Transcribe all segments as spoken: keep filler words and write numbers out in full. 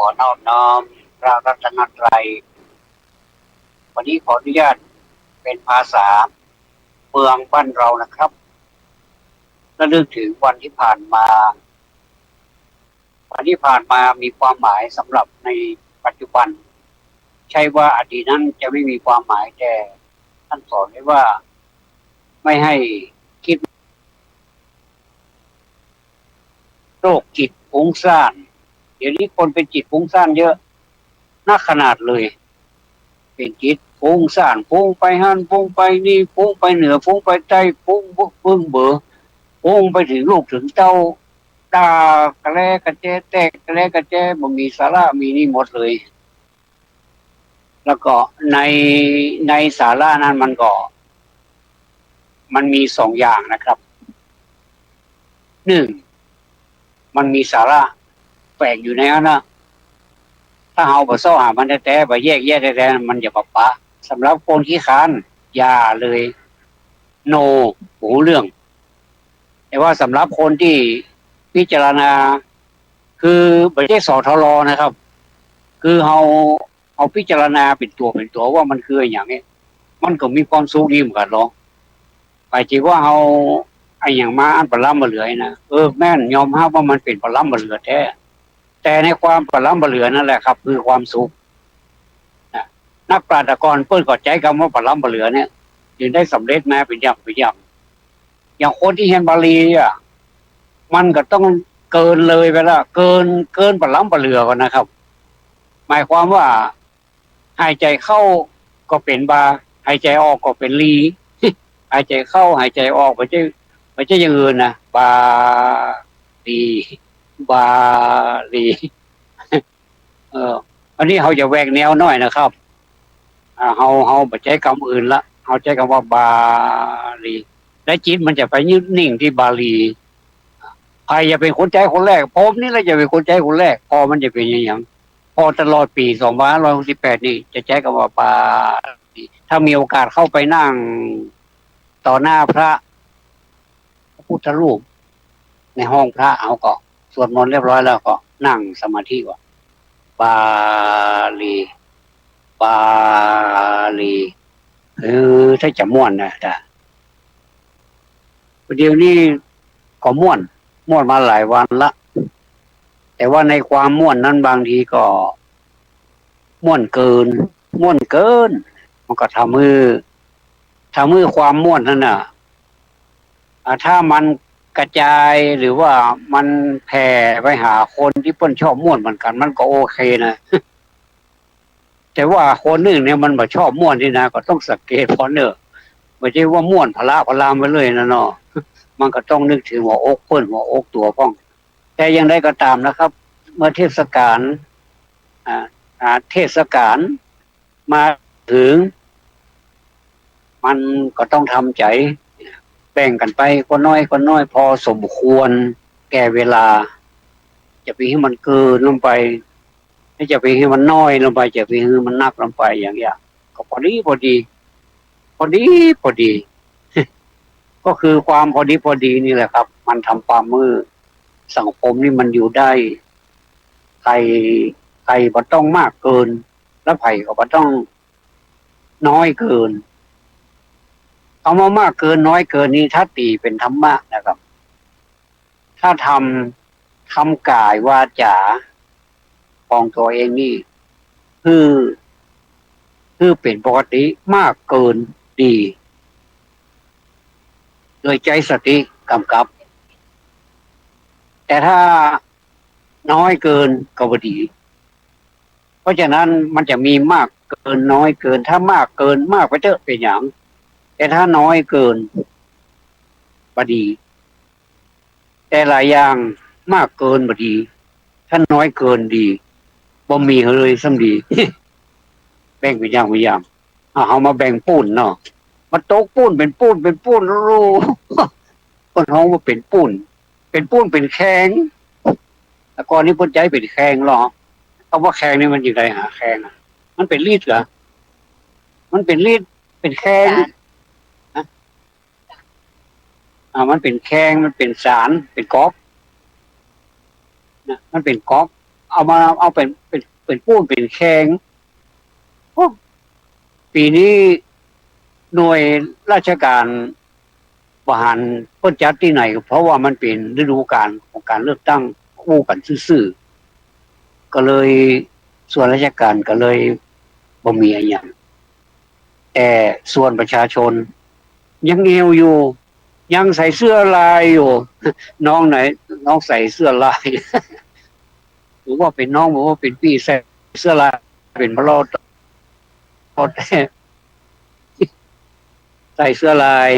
อนอบน้อมพระรัตนตรัย วันนี้ขออนุญาตเป็นภาษาเมืองบ้านเรานะครับ ระลึกถึงวันที่ผ่านมา วันที่ผ่านมามีความหมายสำหรับในปัจจุบัน ใช่ว่าอดีตนั้นจะไม่มีความหมาย แต่ท่านสอนไว้ว่าไม่ให้คิด โรคจิตฟุ้งซ่าน เดี๋ยวนี้คนเป็นจิตฟุ้งซ่านเยอะ นักขนาดเลย เป็นจิตฟุ้งซ่าน ฟุ้งไปหั้น ฟุ้งไปนี่ ฟุ้งไปเหนือ ฟุ้งไปใต้ ฟุ้งเบิ่งเบอ ฟุ้งไปถึงลูกถึงเต้า ด่ากระแลกระแจ แตกกระแลกระแจ บ่มีสาระ มีนี่หมดเลย แล้วก็ใน ในสาระนั้นมันก็ มันมีสองอย่างนะครับ หนึ่ง มันมีสาระแฝงอยู่ในนั้นนะ ถ้าเฮาบ่เซาะหามันแต๊ๆ บ่แยกแยะแต๊ๆ มันจะบ่ปะ สำหรับคนขี้คร้าน อย่าเลย โน บ่ฮู้เรื่อง แต่ว่าสำหรับคนตี้พิจารณา คือบ่ใจ้ สทร นะครับ คือเฮา เฮาพิจารณาเป๋นตั๋วเป๋นตั๋วว่ามันคืออะหยังเนี่ย มันก็มีความสุขดีเหมือนกั๋นลอ ไปตี้ว่าเฮาอะหยังมาอันปะล้ำปะเหลือนะ เออ แม่น ยอมฮับว่ามันเป๋นปะล้ำปะเหลือแต๊ แต่ในความปะล้ำปะเหลือนั่นแหละครับ คือความสุขนะ นักปราชญ์แต่ก่อนเปิ้นก็ใจ๊กำว่าปะล้ำปะเหลือเนี่ย จึงได้สำเร็จมาเป๋นอย่างเป๋นอย่าง อย่างคนตี้เฮียนบาลีอะ มันก็ต้องเกินเลยไปละ เกิน เกินปะล้ำปะเหลือก่อนนะครับ หมายความว่า หายใจ๋เข้าก็เป๋นบา หายใจ๋ออกก็เป๋นลี หายใจ๋เข้า หายใจ๋ออก บ่ใจ้ บ่ใจ้อย่างอื่นนะ บาลี บาลี เออ อันนี้เฮาจะแหวกแนวหน้อยนะครับ อ่า เฮา เฮาบ่ใจ๊กำอื่นละ เฮาใจ๊กำว่าบาลี และจิตมันจะไปยึดนิ่งตี้บาลี ใผจะเป๋นคนใจ๊คนแรก ผมนี่แหละจะเป๋นคนใจ๊คนแรก ผ่อมันจะเป๋นอย่างหยัง ผ่อตลอดปี๋สองพันห้าร้อยหกสิบแปดนี่ จะใจ๊กำว่าบาลี ถ้ามีโอกาสเข้าไปนั่งต่อหน้าพระ พระพุทธรูป ในห้องพระ เฮาก็สวดมนต์เรียบร้อยแล้วก็นั่งสมาธิว่า บาลี บาลี เออ ถ้าจะม่วนนะ แต่ เดี๋ยวนี้ก็ม่วน ม่วนมาหลายวันละ แต่ว่าในความม่วนนั้นบางทีก็ม่วนเกิน ม่วนเกิน มันก็ทำหื้อ ทำหื้อความม่วนนั้นน่ะ อ่า ถ้ามันกระจายหรือว่ามันแผ่ไปหาคนตี้เปิ้นชอบม่วนเหมือนกั๋น มันก็โอเคนะ แต่ว่าคนนึ่งเนี่ยมันบ่ชอบม่วนนี่นะ ก็ต้องสังเกตผ่อเน่อ บ่ใจ้ว่าม่วนพะละพะลามไปเลยนะเนาะ มันก็ต้องนึกถึงหัวอกเปิ้น หัวอกตั๋วพ่อง แต่อย่างใดก็ต๋ามนะครับ เมื่อเทศกาล อ่า อ่า เทศกาลมาเถิง มันก็ต้องทำใจ๋ แบ่งกั๋นไปคนน้อยคนน้อย พอสมควรแก่เวลา จะไปหื้อมันเกินลงไป จะไปหื้อมันน้อยลงไป จะไปหื้อมันนักลงไป อย่างเนี้ย ก็พอดีพอดี พอดีพอดี ก็คือความพอดีพอดีนี่แหละครับ มันทำความหื้อสังคมนี่มันอยู่ได้ ใผ ใผบ่ต้องมากเกิน และใผก็บ่ต้องน้อยเกิน คำว่ามากเกินน้อยเกินนี่ ถ้าตี๋เป๋นธรรมะนะครับ ถ้าทำ ทำก๋ายวาจ๋าของตั๋วเองนี่ หื้อ หื้อเป๋นปกติ มากเกินดี โดยใจ๊สติก๋ำกับ แต่ถ้าน้อยเกินก็บ่ดี เพราะฉะนั้นมันจะมีมากเกินน้อยเกิน ถ้ามากเกิน มากไปเต๊อะเป๋นหยัง แต่ถ้าน้อยเกิน บ่ดี แต่หลายอย่างมากเกินบ่ดี ถ้าน้อยเกินดี บ่มีเลยซ้ำดี แบ่งเป๋นอย่างเป๋นอย่าง อ่ะ เฮามาแบ่งปู๊นเนาะ มาตกปู๊นเป๋นปู๊น เป๋นปู๊น โอ้โห เปิ้นฮ้องว่าเป๋นปู๊น เป๋นปู๊น เป๋นแคง แต่ก่อนนี้เปิ้นใจ๊เป๋นแคงลอ คำว่าแคงนี่มันจะใดหาแคงอะ มันเป๋นลิดเหรอ มันเป๋นลิด เป๋นแคง ฮะ อ่า มันเป๋นแคง มันเป๋นสาร เป๋นก๊อก นะ มันเป๋นก๊อก เอามา เอาเป๋น เป๋น เป๋นปู๊นเป๋นแคง โอ้ ปี๋นี้หน่วยราชก๋านบ่หันเปิ้นจัดตี้ไหน เพราะว่ามันเป๋นฤดูก๋านของก๋านเลือกตั้ง อู้กั๋นซื่อๆ ก็เลยส่วนราชก๋านก็เลยบ่มีอะหยัง แต่ส่วนประชาชนยังแอ่วอยู่ ยังใส่เสื้อลายอยู่ น้องไหน น้องใส่เสื้อลาย บ่ว่าเป๋นน้อง บ่ว่าเป๋นปี้ ใส่เสื้อลายเป๋นพะเลาะ ใส่เสื้อลาย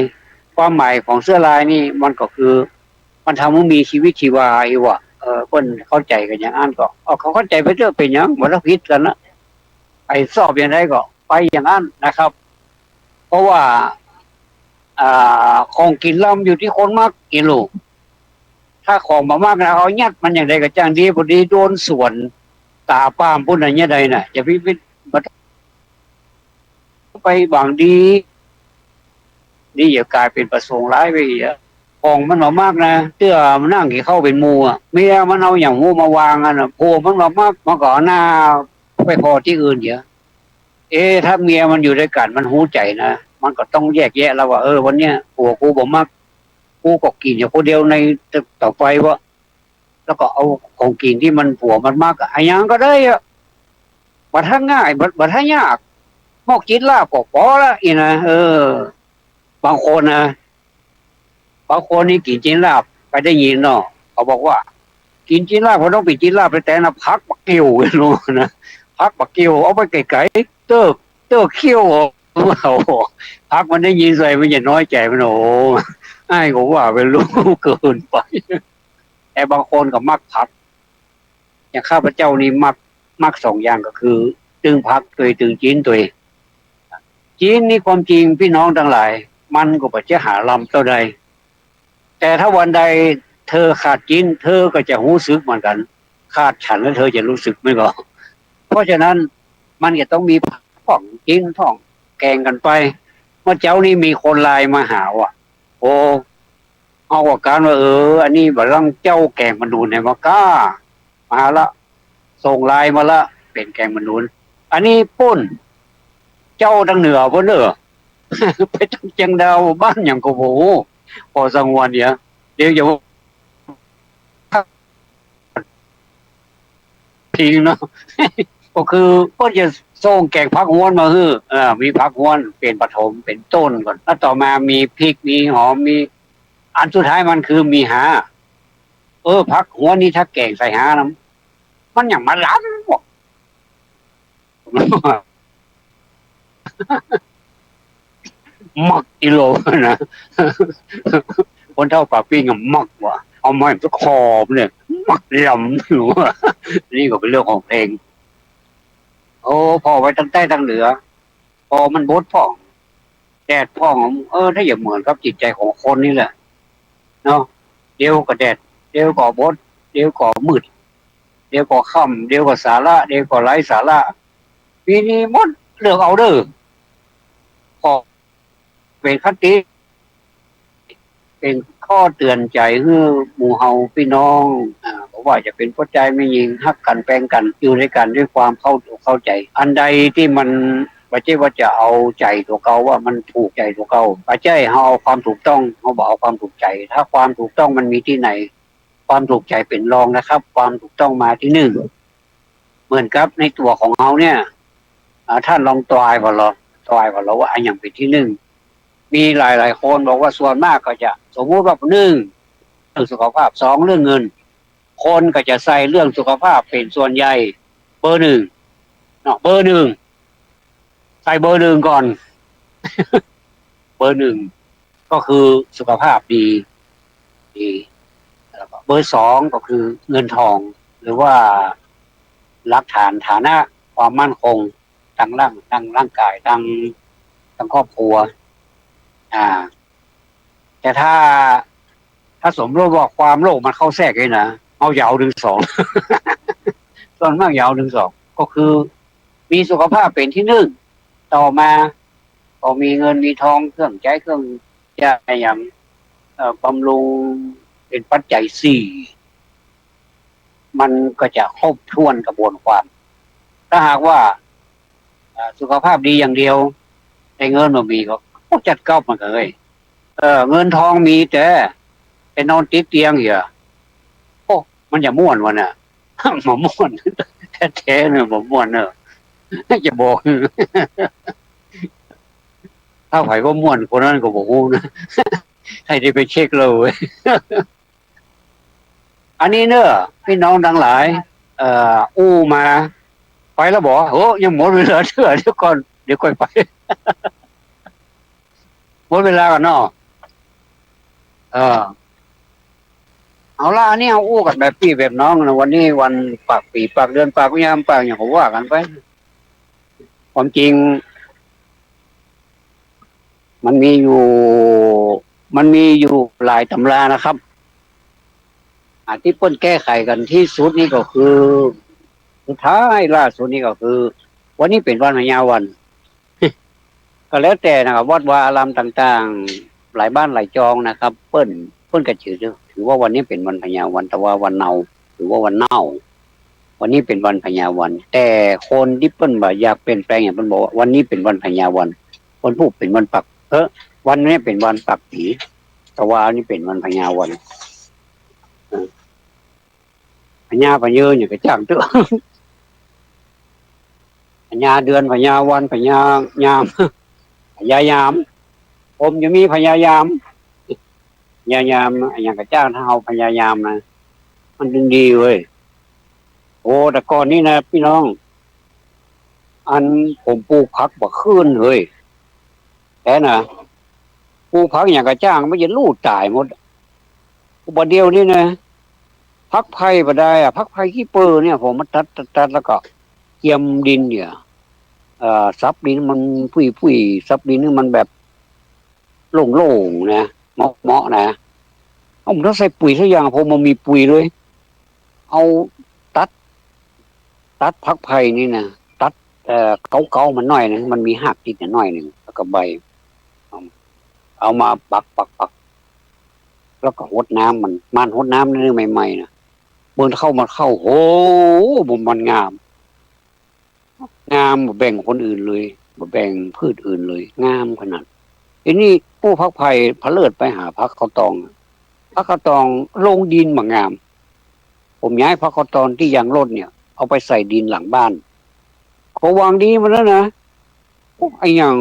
ความหมายของเสื้อลายนี่มันก็คือ มันทำหื้อมีจีวิตชีวาอี้หว่า เออ เปิ้นเข้าใจ๋กั๋นอย่างอั้นก็ เอา เขาเข้าใจ๋ไปเต๊อะ เป๋นหยัง บ่ต้องผิดกั๋นนะ ไปสอบอย่างใดก็ไปอย่างอั้นนะครับ เพราะว่า อ่า ของกิ๋นลำอยู่ตี้คนมักกิ๋นลูก ถ้าของบ่มักนะ เอายัดมันอย่างใดก็จ้าง ดีบ่ดีโดนสวนต๋าปาล์มปู๊นน่ะ เยียะใดน่ะ จะไป ไป ไปหวังดี นี่อย่ากลายเป๋นประสงค์ร้ายไปอีกอะ ของมันบ่มักนะ เตื้อมันนั่งกิ๋นข้าวเป๋นหมู่อะ เมียมันเอาหยังฮู้มาวางอันน่ะ ผัวมันบ่มัก มันก็เอาหน้าไปผ่อตี้อื่นเยียะ เอ๊ะ ถ้าเมียมันอยู่ตวยกั๋น มันฮู้ใจ๋นะ มันก็ต้องแยกแยะแล้วว่า เออ วันเนี้ยผัวกูบ่มัก กูก็กิ๋นอยู่คนเดียวในเตาไฟวะ แล้วก็เอาของกิ๋นตี้มันผัวมันมักอะ อะหยังก็ได้อะ บ่ต้องง่าย บ่ บ่ต้องยาก หมกจีนลาบก็ปอละอี้นะ เออ บางคนนะ บางคนนี่กิ๋นจีนลาบ ใผได้ยินเนาะ เขาบอกว่า กิ๋นจีนลาบ บ่ต้องเป๋นจีนลาบแต๊ๆ นะ ผักบักเกี้ยว เนาะนะ ผักบักเกี้ยว เอาไปไก๋ๆ เต๊อะ เต๊อะเคี้ยวออก ผักมันได้ยินใส่ มันจะน้อยใจ๋มัน โอ้ อ้ายก็ว่าไปลุเกินไป แต่บางคนก็มักผัก อย่างข้าพเจ้านี่มัก มักสองอย่างก็คือ ตึงผักตวย ตึงจีนตวย จีนนี่ความจริงปี้น้องตังหลาย มันก็บ่ใจ้หาลำเต้าใด แต่ถ้าวันใดเธอขาดจีน เธอก็จะฮู้สึกเหมือนกั๋น ขาดฉันแล้วเธอจะฮู้สึกเหมือนกั๋น เพราะฉะนั้นมันจะต้องมีผักพ่อง จีนพ่อง แก่งกั๋นไป เมื่อเจ๊านี้มีคนไลน์มาหาว่า โอ้ เอาว่ากั๋นว่า เออ อันนี้บ่าลั่งเจ้าแก่งมะนูนเนี่ย บ่าก้า มาละ ส่งไลน์มาละ เป๋นแก่งมะนูน อันนี้ปู๊น เจ้าตังเหนือปู๊นเน่อ ไปตังเจียงดาว บ้านหยังก็บ่ฮู้ ปอสังวนเนี่ย เดี๋ยวจะ พิงเนาะ ก็คือเปิ้นจะส่งแก๋งผักฮวนมาหื้อ เออ มีผักฮวนเป๋นปฐม เป๋นต้นก่อน แล้วต่อมามีพริก มีหอม มี อันสุดท้ายมันคือมีหา เออ ผักฮวนนี่ถ้าแก๋งใส่หานะ มันหยังมาลำบ่ มักอีหลีนะ คนเฒ่าป่าปิ้งอะมักว่ะ เอาไม้ไปขอบเนี่ย มักลำอยู่ว่ะ นี่ก็เป๋นเรื่องของเพลง โอ้ ผ่อไปตังใต้ตังเหนือ ผ่อมันบดพ่อง แดดพ่อง เออ ถ้าอย่างเหมือนกับจิตใจ๋ของคนนี่แหละ เนาะ เดี๋ยวก็แดด เดี๋ยวก็บด เดี๋ยวก็มืด เดี๋ยวก็ค่ำ เดี๋ยวก็สาระ เดี๋ยวก็ไร้สาระ ปี๋นี้หมด เลือกเอาเน่อ ขอเป๋นคติ เป๋นข้อเตือนใจ๋หื้อหมู่เฮาปี้น้อง อ่า บ่ว่าจะเป๋นป้อจายแม่ญิง ฮักกั๋นแปงกั๋น อยู่ตวยกั๋นตวยความเข้าอกเข้าใจ๋ อันใดตี้มัน บ่ใจ้ว่าจะเอาใจ๋ตั๋วเก่า ว่ามันถูกใจ๋ตั๋วเก่า บ่ใจ้ เฮาเอาความถูกต้อง เฮาบ่เอาความถูกใจ๋ ถ้าความถูกต้องมันมีตี้ไหน ความถูกใจ๋เป๋นรองนะครับ ความถูกต้องมาตี้นึ่ง เหมือนกับในตั๋วของเฮาเนี่ย อ่า ต้านลองตวายผ่อลอ ตวายผ่อลอว่าอะหยังเป๋นตี้นึ่ง มีหลายๆ คนบอกว่าส่วนมากก็จะ สมมุติว่านึ่ง เรื่องสุขภาพ สอง เรื่องเงิน คนก็จะใส่เรื่องสุขภาพเป๋นส่วนใหญ่ เบอร์นึ่ง เนาะ เบอร์นึ่ง ใส่เบอร์นึ่งก่อน เบอร์นึ่งก็คือสุขภาพดี ดี แล้วก็เบอร์สองก็คือเงินทอง หรือว่าหลักฐานฐานะความมั่นคง ตังร่าง ตังร่างก๋าย ตัง ตังครอบครัว อ่า แต่ถ้า ถ้าสมมุติว่าความโลภมันเข้าแทรกนี่นะ เฮาจะเอาเบอร์สอง ส่วนมากจะเอาเบอร์สอง ก็คือมีสุขภาพเป๋นตี้นึ่ง ต่อมา ก็มีเงินมีทอง เครื่องใจ๊เครื่องใจ๊อะหยัง เอ่อ บำรุง เป๋นปัจจัยสี่ มันก็จะครบถ้วนกระบวนความ ถ้าหากว่า เอ่อ สุขภาพดีอย่างเดียว แต่เงินบ่มีก็ โอ้ จัดก๊อบมันก็ เฮ้ย เอ่อ เงินทองมีแต่ ไปนอนติดเตียงเหีย โอ้ มันจะม่วนวะน่ะ บ่ม่วน แต๊ๆ เนี่ย บ่ม่วนเนอะ จะบอก ถ้าใผบ่ม่วนคนนั้นก็บ่ฮู้นะ ใผได้ไปเช็คแล้วเว้ย อันนี้เนอะ ปี้น้องตังหลาย เอ่อ อู้มา ไปแล้วบ่ โอ้ ยังหมดเวลาเตื้อ เดี๋ยวก่อน เดี๋ยวก่อนไป หมดเวลาก่อนเนาะ เออ เอาละ อันนี้เอาอู้กั๋นแบบปี้แบบน้องนะ วันนี้วันปากปี๋ปากเดือนปากยามปากหยังก็ว่ากั๋นไป ความจริง มันมีอยู่ มันมีอยู่หลายต๋ำรานะครับ อ่า ตี้เปิ้นแก้ไขกั๋นตี้สุดนี่ก็คือ สุดท้ายล่าสุดนี่ก็คือ วันนี้เป๋นวันพญาวัน ก็แล้วแต่นะครับ วัดวาอารามต่างๆ หลายบ้านหลายจองนะครับ เปิ้น เปิ้นก็ถือ ถือว่าวันนี้เป๋นวันพญาวัน แต่ว่าวันเนา ถือว่าวันเน่า วันนี้เป๋นวันพญาวัน แต่คนตี้เปิ้นบ่อยากเปลี่ยนแปลงเนี่ย เปิ้นบอกว่าวันนี้เป๋นวันพญาวัน วันพูกเป๋นวันปาก เออ วันนี้เป๋นวันปากปี๋ แต่ว่าอันนี้เป๋นวันพญาวัน เออ พญาพะเยินหยังก็จ้างเต๊อะ พญาเดือน พญาวัน พญายาม พญายาม ผมจะมีพญายาม พญายาม อะหยังก็จ้าง ถ้าเอาพญายามนะ มันจึงดีเว้ย โอ้ แต่ก่อนนี้นะปี้น้อง อันผมปลูกผักบ่ขึ้นเฮ้ย แต๊นะ ปลูกผักหยังก็จ้าง มันจะลู่ต๋ายหมด บ่าเดี่ยวนี้นะ ผักไผ่บ่ได้อะ ผักไผ่ขี้เปื้อเนี่ย ผมมาตัด ตัด ตัดแล้วก็เจียมดินเนี่ย เอ่อ สับดินมันผุยๆ สับดินให้มันแบบโล่งๆ นะ เหมาะๆ นะ เอา บ่ต้องใส่ปุ๋ยสักอย่าง ผมบ่มีปุ๋ยเลย เอาตัด ตัดผักไผ่นี่นะ ตัด เอ่อ เก๊าๆ มันหน้อยนึ่ง มันมีฮากติดอยู่หน้อยนึ่ง แล้วก็ใบ เอา เอามาปักๆ แล้วก็หดน้ำมัน มันหดน้ำในใหม่ๆ นะ เปิ้นเข้ามาเข้า โห มันงาม งาม บ่แบ่งคนอื่นเลย บ่แบ่งพืชอื่นเลย งามขนาด ทีนี้ปลูกผักไผ่ผะเลิดไปหาผักข้าวตอง ผักข้าวตองลงดินบ่งาม ผมย้ายผักข้าวตองตี้ยางรถเนี่ย เอาไปใส่ดินหลังบ้าน ก็หวังดีมันแล้วนะ โอ้ อะหยัง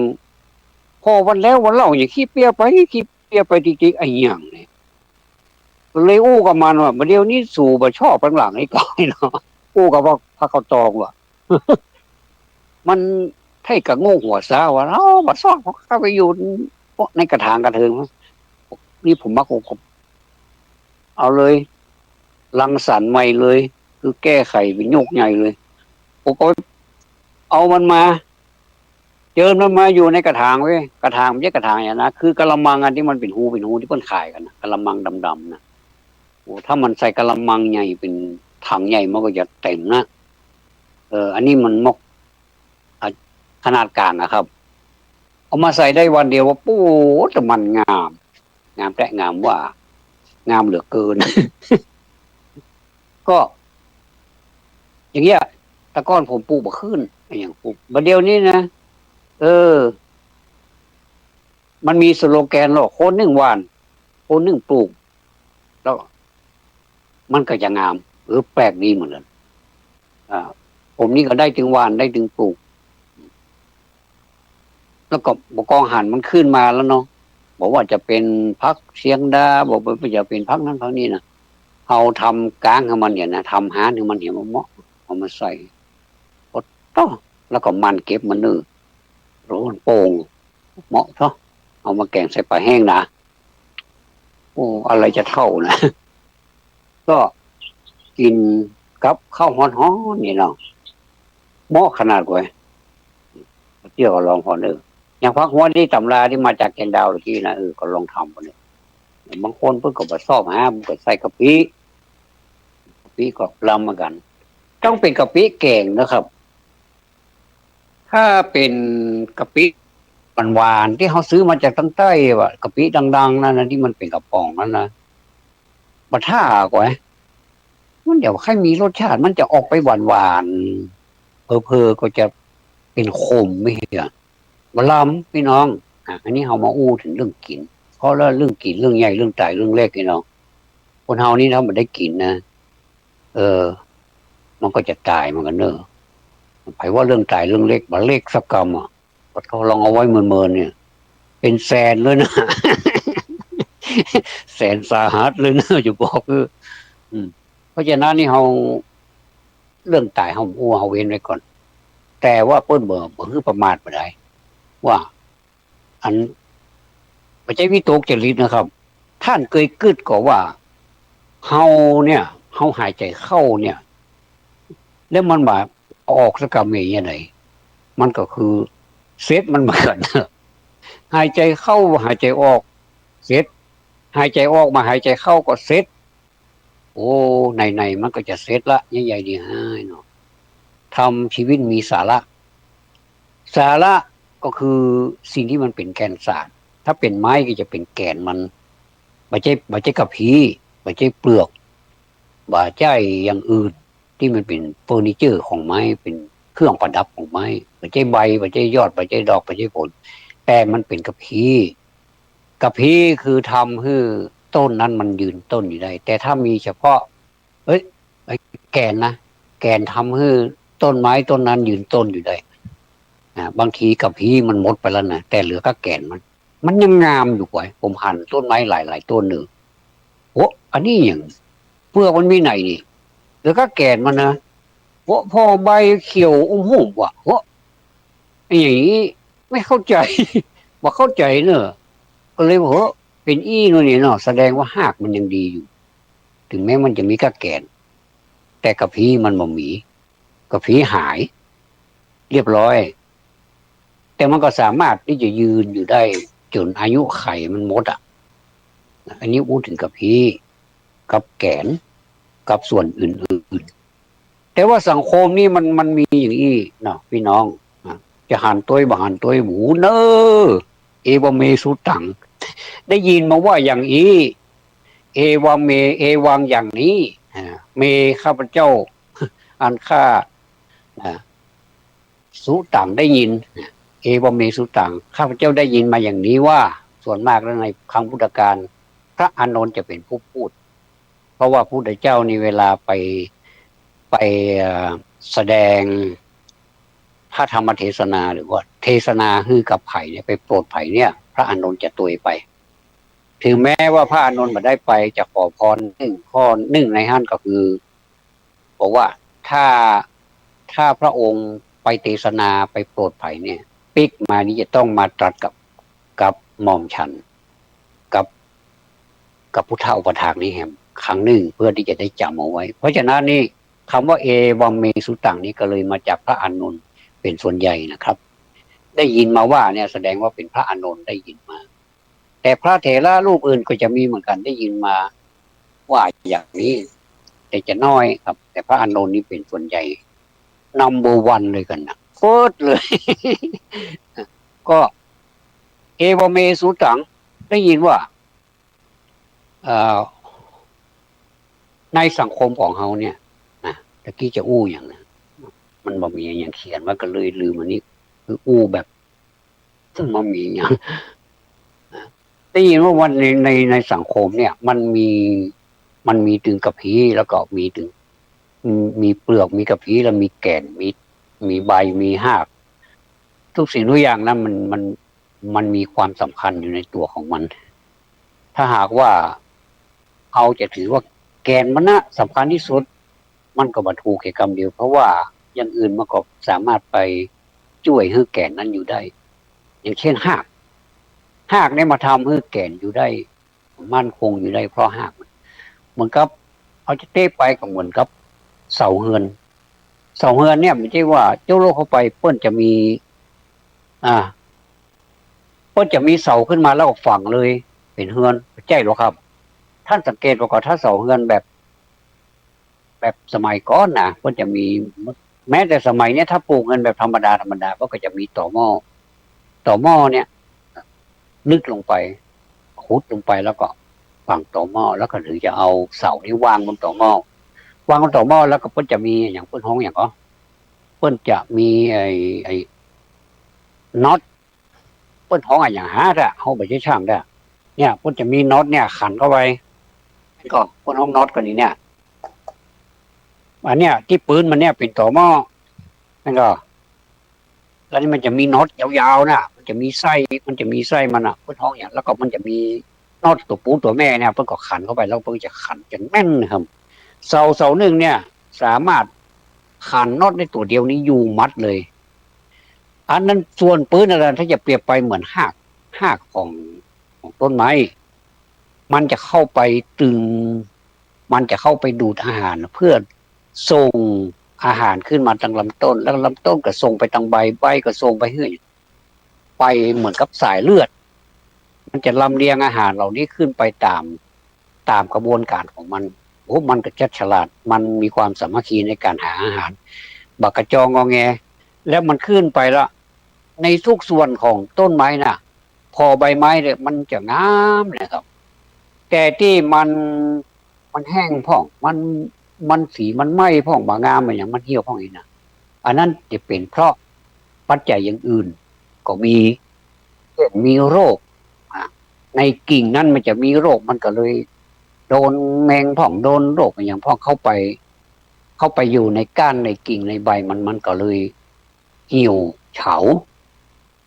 พอวันแล้ววันเล่าเนี่ย ขี้เปียไป ขี้เปียไปจริงๆ อะหยังเนี่ย ก็เลยอู้กับมันว่า บ่าเดี่ยวนี้สูบ่ชอบข้างหลังไอ้ก้อยเนาะ อู้กับว่าผักข้าวตองว่ะ มันไท้กะโง่หัวซ้าว่ะ เอ้า บ่ชอบ เข้าไปอยู่ในกระถางกระเถิง นี่ผมมัก เอาเลย รังสรรค์ใหม่เลย คือแก้ไขเป๋นโยกใหญ่เลย ผมก็เอามันมา เจิญมันมาอยู่ในกระถางเว้ย กระถาง บ่ใจ้กระถางหยังนะ คือกะละมังอันตี้มันเป๋นฮูเป๋นฮูตี้เปิ้นขายกั๋นนะ กะละมังดำๆ นะ โอ้ ถ้ามันใส่กะละมังใหญ่เป๋นถังใหญ่มันก็จะเต๋มนะ เออ อันนี้มันมอก อ่ะ ขนาดก๋างอะครับ เอามาใส่ได้วันเดียวว่า ปู๊ด แต่มันงาม งามแต๊ งามว่า งามเหลือเกิน ก็ อย่างเงี้ย แต่ก่อนผมปลูกบ่ขึ้น อะหยังปลูก บ่าเดี่ยวนี้นะ เออ มันมีสโลแกนว่า คนนึ่งหว่าน คนนึ่งปลูก แล้วมันก็จะงาม เออ แปลกดีเหมือนกั๋น อ่า ผมนี่ก็ได้ตึงหว่าน ได้ตึงปลูก แล้วก็บ่กองหันมันขึ้นมาแล้วเนาะ บ่ว่าจะเป๋นผักเสียงดา บ่ว่าจะเป๋นผักนั้นผักนี้นะ เฮาทำก๊างหื้อมันเนี่ยนะ ทำฮานหื้อมันเนี่ย เหมาะ เอามาใส่ โอ้โต้ แล้วก็หมั่นเก็บมันเน่อ โอ้ โป่ง เหมาะเถาะ เอามาแก๋งใส่ป๋าแห้งนะ โอ้ อะไรจะเท่านะ ก็กิ๋นกับข้าวฮ้อนๆ นี่เนาะ เหมาะขนาดเว้ย เตี้ยก็ลองผ่อน เออ อย่างผักฮ้อนตี้ต๋ำราตี้มาจากแกงดาวตะกี้นะ เออ ก็ลองทำผ่อนเนี่ย บางคนเปิ้นก็บ่ชอบฮะ มันก็ใส่กะปิ กะปิก็ลำเหมือนกั๋น ต้องเป๋นกะปิแก๋งนะครับ ถ้าเป๋นกะปิหวานๆ ตี้เฮาซื้อมาจากตางใต้ว่ะ กะปิดังๆ นั้นนะ ตี้มันเป๋นกระป๋องนั้นนะ บ่ถ้าก่อย มันจะใค่มีรสชาติ มันจะออกไปหวานๆ เผลอๆ ก็จะเป๋นขมไปเหีย บ่ลำ ปี้น้อง อ่ะ อันนี้เฮามาอู้เถิงเรื่องกิ๋น เพราะว่าเรื่องกิ๋น เรื่องใหญ่ เรื่องต๋าย เรื่องเล็ก ปี้น้อง คนเฮานี่ถ้าบ่ได้กิ๋นนะ เออ มันก็จะต๋ายเหมือนกั๋นเน่อ ใผว่าเรื่องต๋ายเรื่องเล็ก บ่เล็กสักกำอะ ปะโธ่ ลองเอาไว้เมินๆ เนี่ย เป๋นแสนเลยนะ แสนสาหัสเลยนะ จะบอก เออ อืม เพราะฉะนั้นนี่เฮา เรื่องต๋ายเฮาอู้ เฮาเว้นไว้ก่อน แต่ว่าเปิ้นบ่ บ่หื้อประมาทบ่ได้ ว่า อัน บ่ใจ้วิตกจริตนะครับ ต้านเกยกึ๊ดก่อว่า เฮาเนี่ย เฮาหายใจ๋เข้าเนี่ย แล้วมันบ่ออกสักกำเหม่อยังไง มันก็คือเสร็จมันเหมือนกั๋น หายใจ๋เข้า หายใจ๋ออก เสร็จ หายใจ๋ออกมาหายใจ๋เข้าก็เสร็จ โอ้ ไหนๆ มันก็จะเสร็จละ ใหญ่ๆ ดีฮ้ายเนาะ ทำชีวิตมีสาระ สาระก็คือสิ่งตี้มันเป๋นแก่นสาร ถ้าเป๋นไม้ก็จะเป๋นแก่นมัน บ่ใจ้ บ่ใจ้กะพี้ บ่ใจ้เปลือก บ่ใจ้อย่างอื่น ตี้มันเป๋นเฟอร์นิเจอร์ของไม้ เป๋นเครื่องประดับของไม้ บ่ใจ้ใบ บ่ใจ้ยอด บ่ใจ้ดอก บ่ใจ้ผล แต่มันเป๋นกะพี้ กะพี้คือทำหื้อต้นนั้นมันยืนต้นอยู่ได้ แต่ถ้ามีเฉพาะ เอ้ย ไอ้แก่นนะ แก่นทำหื้อต้นไม้ต้นนั้นยืนต้นอยู่ได้ อ่า บางทีกะพี้มันหมดไปแล้วนะ แต่เหลือก้าแก่นมัน มันยังงามอยู่กว่า ผมหันต้นไม้หลายๆ ต้นเน่อ โอ้ อันนี้หยัง เปลือกมันมีไหนนี่ เหลือก้าแก่นมันนะ โอ้ ผ่อใบเขียวอุ้มหุบว่ะ โอ้ อย่างนี้ไม่เข้าใจ๋ บ่เข้าใจ๋เน่อ ก็เลยว่า เฮ้อ เป๋นอี้โน่นนี่เนาะ แสดงว่ารากมันยังดีอยู่ เถิงแม้มันจะมีก้าแก่น แต่กะพี้มันบ่มี กะพี้หาย เรียบร้อย แต่มันก็สามารถตี้จะยืนอยู่ได้จ๋นอายุขัยมันหมดอะ อันนี้อู้เถิงกะพี้ กับแก่น กับส่วนอื่นๆ แต่ว่าสังคมนี่มัน มันมีอย่างอี้เนาะ ปี้น้อง อ่ะ จะหันตวยบ่หันตวย หูเน่อ เอวะเม สุตัง ได้ยินมาว่าอย่างอี้ เอวะเม เอวัง อย่างนี้ อ่า เม ข้าพเจ้า อันข้า อ่า สุตัง ได้ยิน เอวะเม สุตัง ข้าพเจ้าได้ยินมาอย่างนี้ว่า ส่วนมากแล้วในครั้งพุทธกาล พระอานนท์จะเป๋นผู้พูด เพราะว่าพุทธเจ้านี่เวลาไป ไป เอ่อ แสดงพระธรรมเทศนา หรือว่าเทศนาหื้อกับใผเนี่ย ไปโปรดใผเนี่ย พระอานนท์จะตวยไป ถึงแม้ว่าพระอานนท์บ่ได้ไป จะขอพรนึ่งข้อ นึ่งในหั้นก็คือ บอกว่าถ้า ถ้าพระองค์ไปเทศนาไปโปรดใผเนี่ย ปิ๊กมานี้จะต้องมาตรัสกับ กับหม่อมฉัน กับ กับพุทธอุปถากนี้แหมครั้งนึ่ง เพื่อตี้จะได้จ๋ำเอาไว้ เพราะฉะนั้นนี่ กำว่า เอวังเม สุตัง นี้ก็เลยมาจากพระอานนท์เป๋นส่วนใหญ่นะครับ ได้ยินมาว่าเนี่ย แสดงว่าเป๋นพระอานนท์ได้ยินมา แต่พระเถระรูปอื่นก็จะมีเหมือนกั๋น ได้ยินมาว่าอย่างนี้ แต่จะน้อยครับ แต่พระอานนท์นี่เป๋นส่วนใหญ่ number one เลยกั๋นนะ first เลย ก็ เอวะเม สุตัง ได้ยินว่า เอ่อ ในสังคมของเฮาเนี่ย นะ ตะกี้จะอู้หยังนะ มันบ่มีหยังเขียนไว้ก็เลยลืมอันนี้ คืออู้แบบ บ่มีหยัง นะ ได้ยินว่า ว่าใน ใน ในสังคมเนี่ย มันมี มันมีตึงกะพี้ แล้วก็มีตึง มี มีเปลือก มีกะพี้ แล้วมีแก่น มี มีใบ มีฮาก ทุกสิ่งทุกอย่างนะ มัน มัน มันมีความสำคัญอยู่ในตั๋วของมัน ถ้าหากว่าเฮาจะถือว่าแก่นมันนะสำคัญตี้สุด มันก็บ่ถูกแค่กำเดียว เพราะว่าอย่างอื่นมันก็สามารถไปจ้วยหื้อแก่นนั้นอยู่ได้ อย่างเช่นฮาก ฮากเนี่ยมาทำหื้อแก่นอยู่ได้ มั่นคงอยู่ได้เพราะฮากมัน เหมือนกับ เฮาจะเต๊ะไปก็เหมือนกับเสาเฮือน เสาเฮือนเนี่ยบ่ใจ้ว่าเจ้าโลกเข้าไปเปิ้นจะมี อ่า เปิ้นจะมีเสาขึ้นมาแล้วก็ฝังเลย เป๋นเฮือน บ่ใจ้หรอกครับ ต้านสังเกตดูก่อน ถ้าเสาเฮือนแบบ แบบสมัยก่อนนะ เปิ้นจะมี แม้แต่สมัยเนี้ย ถ้าปลูกเฮือนแบบธรรมดาธรรมดา เปิ้นก็จะมีตอหม้อ ตอหม้อเนี่ย ลึกลงไป ขุดลงไปแล้วก็ฝังตอหม้อ แล้วก็ถึงจะเอาเสานี้วางบนตอหม้อ วางบนตั๋วหม้อแล้วก็เปิ้นจะมีอะหยัง เปิ้นฮ้องอะหยังก่อ เปิ้นจะมีไอ้ ไอ้น็อต เปิ้นฮ้องอะหยังหาดะ เฮาบ่ใจ้ช่างดะ เนี่ย เปิ้นจะมีน็อตเนี่ยขันเข้าไป ก็เปิ้นฮ้องน็อตก่อนี่เนี่ย อันเนี้ยตี้ปื๊นมันเนี่ยเป๋นตั๋วหม้อ แม่นก่อ แล้วนี่มันจะมีน็อตยาวๆ น่ะ มันจะมีไส้ มันจะมีไส้มันน่ะ เปิ้นฮ้องอะหยัง แล้วก็มันจะมีน็อตตั๋วปู๋ตั๋วแม่เนี่ย เปิ้นก็ขันเข้าไป แล้วเปิ้นจะขันจ๋นแม่นนะครับ เสา เสานึ่งเนี่ย สามารถขันน็อตได้ตั๋วเดียวนี้อยู่หมดเลย อันนั้นส่วนปื๊นอันนั้น ถ้าจะเปรียบไปเหมือนฮาก ฮากของ ของต้นไม้ มันจะเข้าไปตึง มันจะเข้าไปดูดอาหารเพื่อส่งอาหารขึ้นมาตางลำต้น แล้วลำต้นก็ส่งไปตางใบ ใบก็ส่งไปหื้อ ไปเหมือนกับสายเลือด มันจะลำเลียงอาหารเหล่านี้ขึ้นไปต๋าม ต๋ามกระบวนก๋านของมัน โอ้ มันก็จะฉลาด มันมีความสามัคคีในก๋านหาอาหาร บ่กระจองงอแง แล้วมันขึ้นไปละ ในทุกส่วนของต้นไม้น่ะ ผ่อใบไม้เนี่ยมันจะงามนะครับ แต่ตี้มัน มันแห้งพ่อง มัน มันสีมันไหม้พ่อง บ่งาม มันหยัง มันเหี่ยวพ่องนี่นะ อันนั้นจะเป๋นเพราะปัจจัยอย่างอื่นก็มี เช่นมีโรค อ่ะ ในกิ่งนั้นมันจะมีโรค มันก็เลยโดนแมงพ่อง โดนโรคอะหยังพ่องเข้าไป เข้าไปอยู่ในก้านในกิ่งในใบมัน มันก็เลยเหี่ยวเฉา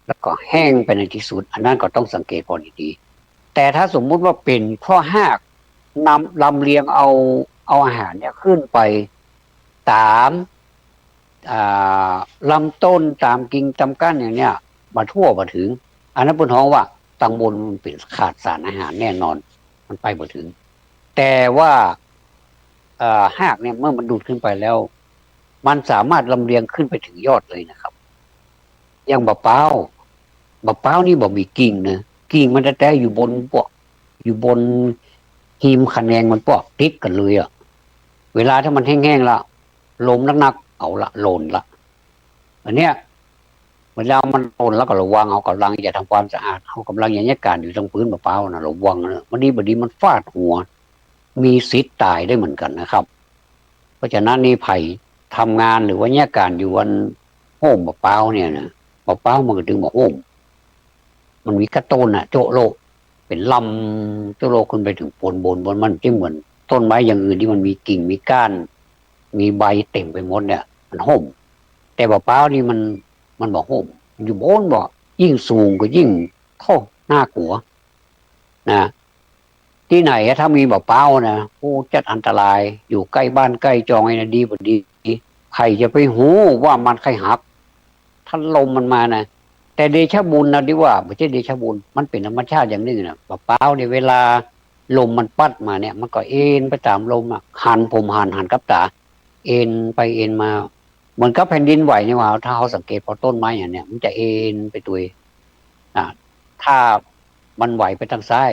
แล้วก็แห้งไปในที่สุด อันนั้นก็ต้องสังเกตผ่อดีๆ แต่ถ้าสมมุติว่าเป๋นเพราะฮากนำ ลำเลียงเอา เอาอาหารเนี่ยขึ้นไปต๋าม อ่า ลำต้น ต๋ามกิ่งต๋ามก้านอย่างเนี้ย บ่ทั่วบ่ถึง อันนั้นเปิ้นฮ้องว่าตางบนมันเป๋นขาดสารอาหารแน่นอน มันไปบ่ถึง แต่ว่า เอ่อ ฮากเนี่ยเมื่อมันดูดขึ้นไปแล้ว มันสามารถลำเลียงขึ้นไปถึงยอดเลยนะครับ อย่างบ่าป๊าว บ่าป๊าวนี่บ่มีกิ่งนะ กิ่งมันแต๊ๆ อยู่บนปวก อยู่บนฮิมขะแนงมันปวก ติดกั๋นเลยอะ เวลาถ้ามันแห้งๆ ละ ลมนักๆ เอาละ หล่นละ อันเนี้ย เวลามันหล่นแล้วก็ระวัง เฮาก่ำลังจะทำความสะอาด เฮาก่ำลังจะเยียะก๋านอยู่ตางปื๊นบ่าป๊าวนะ ระวังนะ บ่ดีบ่ดีมันฟาดหัว มีสิทธิ์ต๋ายได้เหมือนกั๋นนะครับ เพราะฉะนั้นนี่ใผทำงานหรือว่าเยียะก๋านอยู่อันโฮมบ่าป๊าวเนี่ยนะ บ่าป๊าวมันก็ตึงบ่าโฮม มันมีก้าต้นน่ะ โจ๊ะโละ เป๋นลำโจ๊ะโละขึ้นไปถึงโผนบน บนมันจะเหมือนต้นไม้อย่างอื่นตี้มันมีกิ่งมีก้าน มีใบเต็มไปหมดเนี่ย มันโฮม แต่บ่าป๊าวนี่มัน มันบ่โฮม มันอยู่บนบ่า ยิ่งสูงก็ยิ่ง โธ่ น่ากลัว นะ ตี้ไหนอะถ้ามีบ่าป๊าวนะ โอ้ จัดอันตราย อยู่ใก้บ้านใก้จองไอ้นะดีบ่ดี ใผจะไปฮู้ว่ามันใค่หัก ถ้าลมมันมานะ แต่เดชะบุญนะ ดีกว่า บ่ใจ้เดชะบุญ มันเป๋นธรรมชาติอย่างนึ่งนะ บ่าป๊าวเนี่ยเวลาลมมันปั๊ดมาเนี่ย มันก็เอนไปต๋ามลมอะ หัน ผมหัน หันกับต๋า เอนไปเอนมา เหมือนกับแผ่นดินไหวนี่หว่า ถ้าเฮาสังเกตผ่อต้นไม้อย่างเนี้ย มันจะเอนไปตวย อ่า ถ้ามันไหวไปตางซ้าย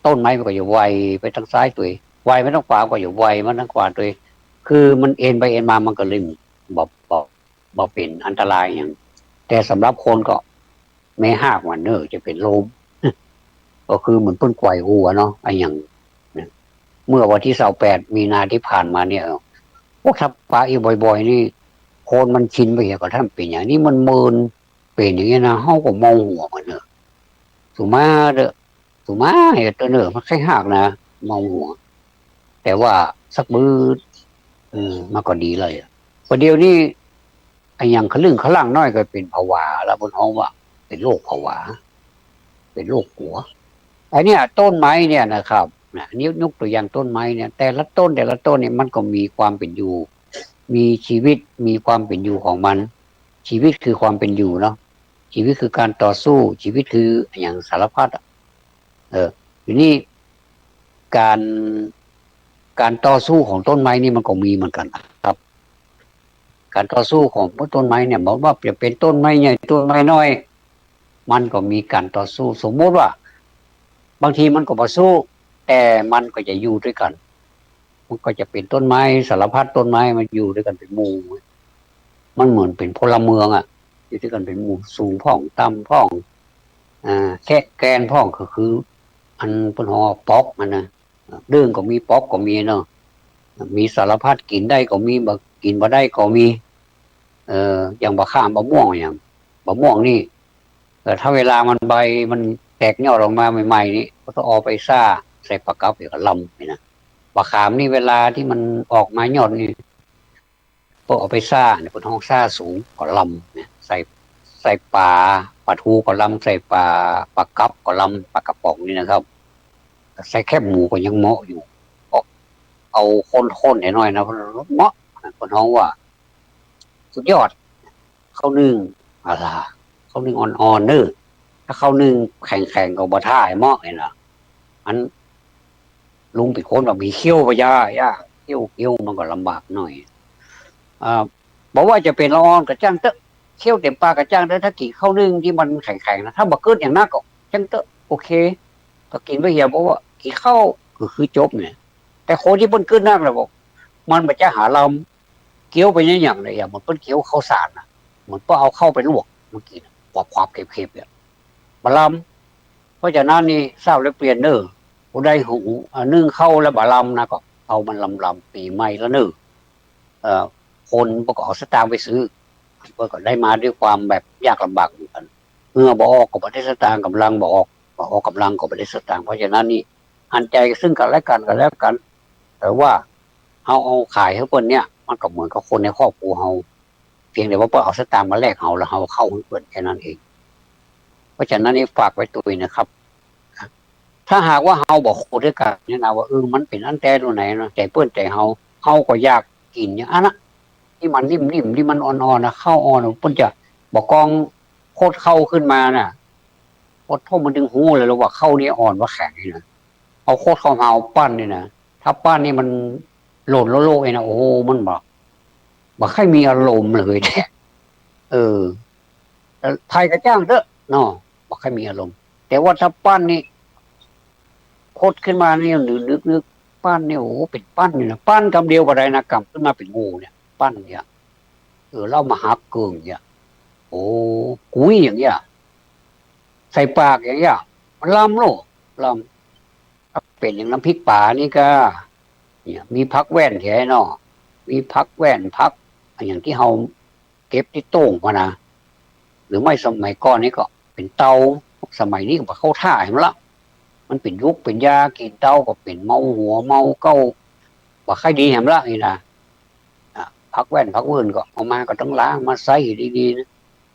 ต้นไม้มันก็จะไหวไปตางซ้ายตวย ไหวไปตางขวาก็จะไหวมาตางขวาตวย คือมันเอนไปเอนมา มันก็เลยบ่ บ่ บ่เป๋นอันตรายหยัง แต่สำหรับคนก็ แม้ฮากมันเน่อจะเป๋นลม ก็คือเหมือนเปิ้นไขว่หัวเนาะ อะหยังนะ เมื่อวันตี้ซาวแปดมีนาตี้ผ่านมาเนี่ย โอ้ ถ้าปะอยู่บ่อยๆ นี่ คนมันชินไปเหีย ก็ถ้ามันเป๋นอย่างนี้มันเมิน เป๋นอย่างเงี้ยนะ เฮาก็เมาหัวมันเน่อ สุมาเต๊อะ สุมาเต๊อะเน่อ มันใค่ฮากนะ เมาหัว แต่ว่าสักมื้อ เออ มันก็ดีเลยอะ ประเดี๋ยวนี้ อะหยังขะลึ่งขะล่างน้อยก็เป๋นผวาละ เปิ้นฮ้องว่าเป๋นโรคผวา เป๋นโรคกั๋ว อันเนี้ยต้นไม้เนี่ยนะครับ นะ อันนี้ยกตัวอย่างต้นไม้เนี่ย แต่ละต้น แต่ละต้นเนี่ยมันก็มีความเป๋นอยู่ มีชีวิต มีความเป๋นอยู่ของมัน ชีวิตคือความเป๋นอยู่เนาะ ชีวิตคือการต่อสู้ ชีวิตคืออะหยังสารพัดอะ เออ ทีนี้ การ การต่อสู้ของต้นไม้นี่มันก็มีเหมือนกั๋นครับ การต่อสู้ของต้นไม้เนี่ย บ่ว่าจะเป๋นต้นไม้ใหญ่ ต้นไม้น้อย มันก็มีการต่อสู้ สมมุติว่า บางทีมันก็บ่สู้ แต่มันก็จะอยู่ตวยกั๋น มันก็จะเป๋นต้นไม้ สารพัดต้นไม้ มันอยู่ตวยกั๋นเป๋นหมู่ มันเหมือนเป๋นพลเมืองอะ อยู่ตวยกั๋นเป๋นหมู่ สูงพ่อง ต่ำพ่อง อ่า แคะแกนพ่อง ก็คือ อันเปิ้นฮ้องว่าป๊อกมันนะ เดิ้งก็มี ป๊อกก็มีเนาะ มีสารพัด กิ๋นได้ก็มี บ่ กิ๋นบ่ได้ก็มี เออ อย่างบ่าข่ามบ่าม่วง อย่างบ่าม่วงนี่ เออ ถ้าเวลามันใบมันแตกยอดออกมาใหม่ๆ นี่ ก็ต้องเอาไปซ่าใส่ปลากับ เดี๋ยวก็ลำนี่นะ บ่าข่ามนี่เวลาตี้มันออกมายอดนี่ เปิ้นเอาไปซ่าเนี่ย เปิ้นฮ้องซ่าสูง ก็ลำเนี่ย ใส่ ใส่ป๋า ป๋าทูก็ลำ ใส่ป๋า ป๋ากับก็ลำ ป๋ากระป๋องนี่นะครับ ใส่แคบหมูก็ยังเหมาะอยู่ ก็เอาข้นๆ หน่อยๆ นะ เหมาะ เปิ้นฮ้องว่า สุดยอด ข้าวนึ่ง อะล่ะ ข้าวนึ่งอ่อนๆ เน้อ ถ้าข้าวนึ่งแข็งๆ ก็บ่ท่าเหมาะเลยนะ อัน ลุงเป๋นคนบ่มีเขี้ยวปะยะ ยะ เคี้ยว เคี้ยวมันก็ลำบากหน่อย อ่า บ่ว่าจะเป๋นละอ่อนก็จ้างเต๊อะ เคี้ยวเต็มปากก็จ้างเต๊อะ ถ้ากิ๋นข้าวนึ่งตี้มันแข็งๆ นะ ถ้าบ่กึ๊ดอย่างนักก็จ้างเต๊อะ โอเค ก็กิ๋นไปเหีย บ่ว่ากิ๋นข้าวก็คือจบเนี่ย แต่คนตี้เปิ้นกึ๊ดนักแล้วบอก มันบ่จะหาลำ เคี้ยวไปอย่างๆ เลยอะ เหมือนเปิ้นเคี้ยวข้าวสารน่ะ เหมือนเปิ้นเอาข้าวไปลวกมากิ๋นน่ะ ขวบๆ เข็บๆ เนี่ย บ่ลำ เพราะฉะนั้นนี่ ทราบแล้วเปลี่ยนเน้อ ผู้ใดหุง อ่า นึ่งข้าวแล้วบ่ลำนะ ก็เอามันลำๆ ปี๋ใหม่แล้วเน้อ เอ่อ คนเปิ้นก็เอาสตางค์ไปซื้อ เปิ้นก็ได้มาด้วยความแบบยากลำบากเหมือนกั๋น เหงื่อบ่ออกก็บ่ได้สตางค์ ก่ำลังบ่ออก บ่ออกก่ำลังก็บ่ได้สตางค์ เพราะฉะนั้นนี่ หันใจ๋ซึ่งกั๋นและกั๋น กั๋นและกั๋น แต่ว่าเฮาเอาขายหื้อเปิ้นเนี่ย มันก็เหมือนกับคนในครอบครัวเฮา เพียงแต่ว่าเปิ้นเอาสตางค์มาแลกเฮา แล้วเฮาเข้าหื้อเปิ้นแค่นั้นเอง เพราะฉะนั้นนี่ฝากไว้ตวยนะครับ ถ้าหากว่าเฮาบ่คุยกั๋นเนี่ยนะ ว่า เออ มันเป๋นอันแต๊ตรงไหนนะ ใจ๋เปิ้นใจ๋เฮา เฮาก็อยากกิ๋นอย่างอันน่ะ ตี้มันนิ่มๆ ตี้มันอ่อนๆ นะ ข้าวอ่อน เปิ้นจะบ่กองโคตรข้าวขึ้นมาน่ะ โคตร เปิ้นมันจึงฮู้เลยว่าข้าวนี่อ่อนว่าแข็งนี่นะ เอาโคตรข้าวหาวปั้นนี่นะ ถ้าปั้นนี่มันหล่นโลกๆ เองนะ โอ้โห มันบ่ บ่ใค่มีอารมณ์เลยเนี่ย เออ แต่ใผก็จ้างเต๊อะเนาะ บ่ใค่มีอารมณ์ แต่ว่าถ้าปั้นนี่ โคตรขึ้นมานี่ นึกๆ ปั้นนี่ โอ้โห เป๋นปั้นนี่นะ ปั้นกำเดียวบ่ได้นะ กำขึ้นมาเป๋นงูเนี่ย ปั้นเนี่ย เออ แล้วมาหักเกิ่งเนี่ย โอ้ กุ้ยอย่างเงี้ย ใส่ปากอย่างเงี้ย มันลำโลด ลำ ถ้าเป๋นอย่างน้ำพริกป๋านี่ก็ เนี่ย มีผักแว่นแถเนาะ มีผักแว่น ผักอะหยังตี้เฮาเก็บตี้โต้งมานะ หรือไม่สมัยก่อนนี่ก็เป๋นเตา สมัยนี้ก็บ่เข้าท่าหั้นละ มันเป๋นยุคเป๋นยา กิ๋นเตาก็เป๋นเมาหัวเมาเก๊า บ่ใค่ดีหั้นละนี่นะ อ่ะ ผักแว่นผักเวิ่นก็เอามาก็ต้องล้างมาใส่ดีๆ นะ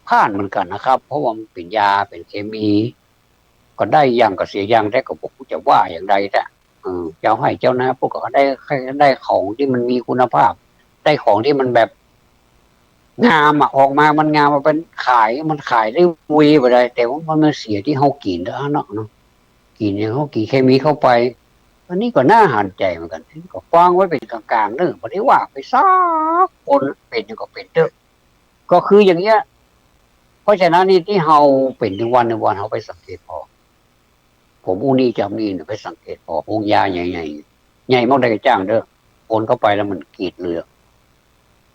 พ่านเหมือนกั๋นนะครับ เพราะว่ามันเป๋นยาเป๋นเคมี ก็ได้อย่างก็เสียอย่าง แต่ก็บ่ฮู้จะว่าอย่างใดแต๊ เออ เจ้าไฮ่เจ้านาพวกก็ได้ ได้ของตี้มันมีคุณภาพ ได้ของตี้มันแบบงามอะ ออกมามันงาม มันเป๋นขาย มันขายได้เว่ยบ่ได้ แต่ว่ามันมาเสียตี้เฮากิ๋นเต้าอั้นเนาะ กิ๋นเนี่ยเฮากิ๋นเคมีเข้าไป อันนี้ก็น่าหันใจ๋เหมือนกั๋น ก็ฟังไว้เป๋นกลางๆ เน้อ บ่ได้ว่าไปสักคน เป๋นหยังก็เป๋นเต๊อะ ก็คืออย่างเงี้ย เพราะฉะนั้นนี่ตี้เฮาเป๋นทุกวันในวัน เฮาไปสังเกตผ่อ ผมอู้นี่จ๋ำนี่นะ ไปสังเกตผ่อ โฮงยาใหญ่ๆ ใหญ่มากได้ก็จ้างเต๊อะ คนเข้าไปแล้วมันกรี๊ดเลยอะ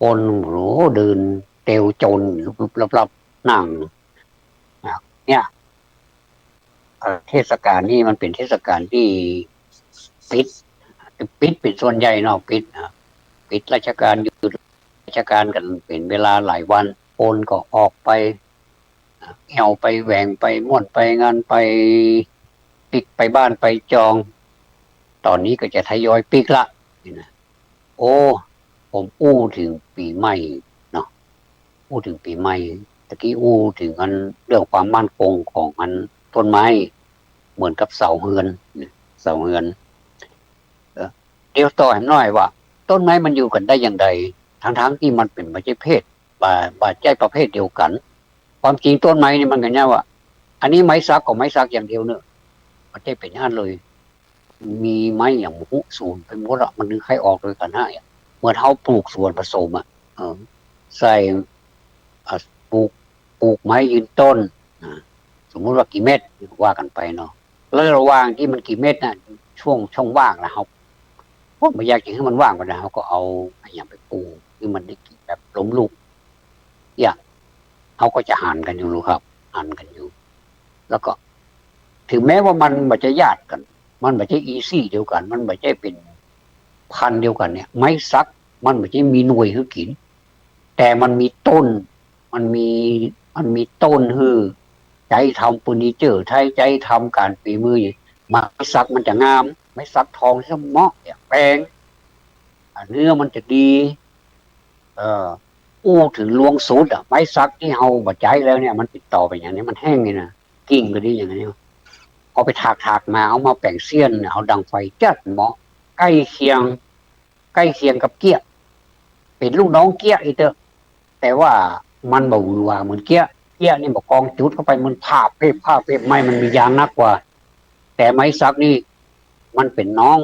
คน โอ้โห เดินเตียวโจรลุบๆลับๆ นั่ง นะ เนี่ย เอ่อ เทศกาลนี่มันเป๋นเทศกาลตี้ปิด ปิดเป๋นส่วนใหญ่เนาะ ปิดนะ ปิดราชการ หยุดราชการกั๋นเป๋นเวลาหลายวัน คนก็ออกไป แอ่วไปแหว่ง ไปม่วนไปงาน ไปปิ๊ก ไปบ้านไปจอง ต๋อนนี้ก็จะทยอยปิ๊กละ นี่นะ โอ้ ผมอู้เถิงปี๋ใหม่เนาะ อู้เถิงปี๋ใหม่ ตะกี้อู้เถิงอันเรื่องความมั่นคงของอันต้นไม้ เหมือนกับเสาเฮือน เสาเฮือน เอ่อ เดี๋ยวต่อแหมหน่อยว่า ต้นไม้มันอยู่กั๋นได้อย่างใด ทั้งๆ ตี้มันเป๋นบ่ใจ้เพศ บ่ บ่ใจ้ประเภทเดียวกั๋น ความจริงต้นไม้นี่มันก็เยียะว่า อันนี้ไม้สักก็ไม้สักอย่างเดียวเนอะ บ่ใจ้เป๋นอย่างอั้นเลย มีไม้อย่างบ่ฮู้ สูญไปหมดอะ มันนึ่งใค่ออกโดยกั๋นนะ เหมือนเฮาปลูกสวนผสมอะ เออ ใส่ อ่ะ ปลูก ปลูกไม้ยืนต้น อ่ะ สมมุติว่ากี่เม็ด ว่ากั๋นไปเนาะ แล้วระหว่างตี้มันกี่เม็ดน่ะ ช่วง ช่องว่างนะ เฮา พวกบ่อยากจะหื้อมันว่างไปนะ เฮาก็เอาอะหยังไปปู หื้อมันได้กิ๋นแบบล้มลุก อย่าง เฮาก็จะหันกั๋นอยู่ครับ หันกั๋นอยู่ แล้วก็ ถึงแม้ว่ามันบ่ใจ้ญาติกั๋น มันบ่ใจ้อีซี่เดียวกั๋น มันบ่ใจ้เป๋น พันธุ์เดียวกั๋นเนี่ย ไม้สักมันบ่ใจ้มีหน่วยหื้อกิ๋น แต่มันมีต้น มันมี มันมีต้นหื้อใจ๊ทำเฟอร์นิเจอร์ไทย ใจ๊ทำก๋านฝีมืออยู่ ไม้สักมันจะงาม ไม้สักทองนี่เหมาะ อยากแป๋ง อ่า เนื้อมันจะดี เอ่อ อู้เถิงลวงสุดอะ ไม้สักตี้เฮาบ่ใจ๊แล้วเนี่ย มันเป๋นตอเป๋นหยังเนี่ย มันแห้งนี่นะ กิ่งก็ดีอย่างนี้ เอาไปถากๆ มา เอามาแป๋งเสี้ยน เอาดั่งไฟจั๊ดเหมาะ ใก้เคียง ใก้เคียงกับเกี้ย เป๋นลูกน้องเกี้ยอี้เต๊อะ แต่ว่ามันบ่หวือหวาเหมือนเกี้ย เกี้ยนี่บ่กองจุดเข้าไป มันผ่าเปบ ผ่าเปบ ไม้มันมียางนักกว่า แต่ไม้สักนี่มันเป๋นน้อง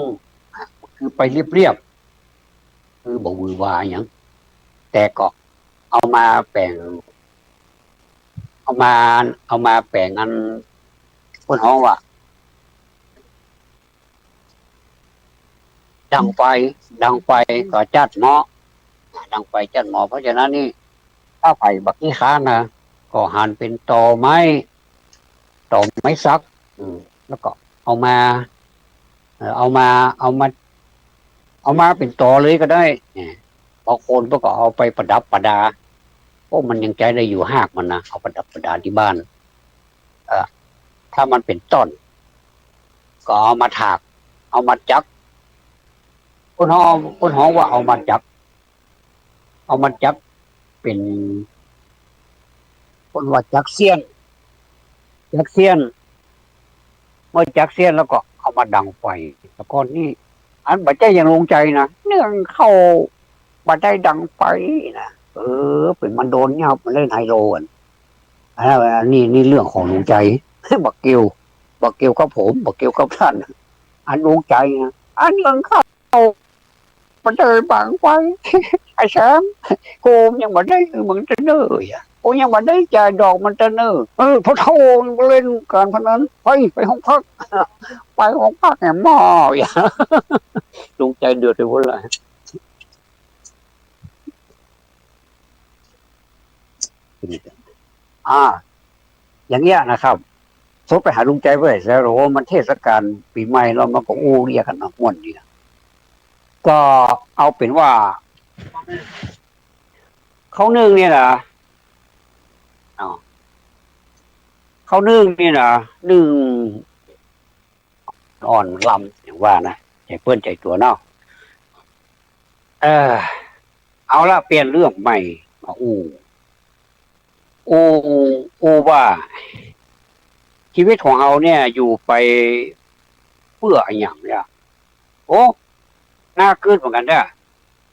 คือไปเรียบๆ คือบ่หวือหวาหยัง แต่ก็เอามาแป๋ง เอามา เอามาแป๋งอัน เปิ้นฮ้องว่า ดั่งไฟ ดั่งไฟก็จั๊ดเหมาะ ดั่งไฟจั๊ดเหมาะ เพราะฉะนั้นนี่ ถ้าใผบ่ขี้คร้านนะ ก็หั่นเป๋นตอไม้ ตอไม้สัก อืม แล้วก็เอามา เอ่อ เอามา เอามา เอามาเป๋นตอเลยก็ได้ เนี่ย บางคนเปิ้นก็เอาไปประดับประดา โอ้ มันยังใจ๊ได้อยู่ ฮากมันนะ เอาประดับประดาตี้บ้าน เอ่อ ถ้ามันเป๋นต้น ก็เอามาถาก เอามาจัก เปิ้นฮ้อง เปิ้นฮ้องว่าเอามาจัก เอามาจักเป๋น เปิ้นว่าจักเสี้ยน จักเสี้ยน เมื่อจักเสี้ยนแล้วก็เอามาดั่งไฟ แต่ก่อนนี่ อันบ่ใจ้อย่างลงใจ๋นะ นึ่งข้าวบ่ได้ดั่งไฟนะ เออ เป๋นมันโดนเนี่ย มันเล่นไฮโลกั๋น อันนั้น อันนี้ นี่เรื่องของลุงใจ๋ บ่เกี่ยว บ่เกี่ยวกับผม บ่เกี่ยวกับต้าน อันลุงใจ๋นะ อันนึ่งข้าว บ่ได้ดั่งไฟ ไอ้แสม กูยังบ่ได้เงินมึงเตื้อเน่อ กูยังบ่ได้จ่ายดอกมันเตื้อเน่อ เออ พ่อเฒ่ามันเล่นก๋านพนัน ไป ไปโฮงพัก ไปโฮงพักแหมหม้อ ลุงใจ๋เดือดไปหมดเลย อ่า อย่างเงี้ยนะครับ สดไปหาลุงใจ๋เว้ย แล้วโอ้ มันเทศกาลปี๋ใหม่แล้ว มันก็อู้เยียะกั๋นนะ ม่วนดีนะ ก็เอาเป๋นว่า ข้าวนึ่งเนี่ยนะ อ้าว ข้าวนึ่งเนี่ยนะ นึ่ง อ่อนลำ อย่างว่านะ ใจ๋เปิ้นใจ๋ตั๋วเนาะ เออ เอาละ เปลี่ยนเรื่องใหม่ มาอู้ อู้ อู้ว่า ชีวิตของเฮาเนี่ย อยู่ไปเปื้ออะหยังเนี่ย โอ้ น่ากึ๊ดเหมือนกั๋นเน่อ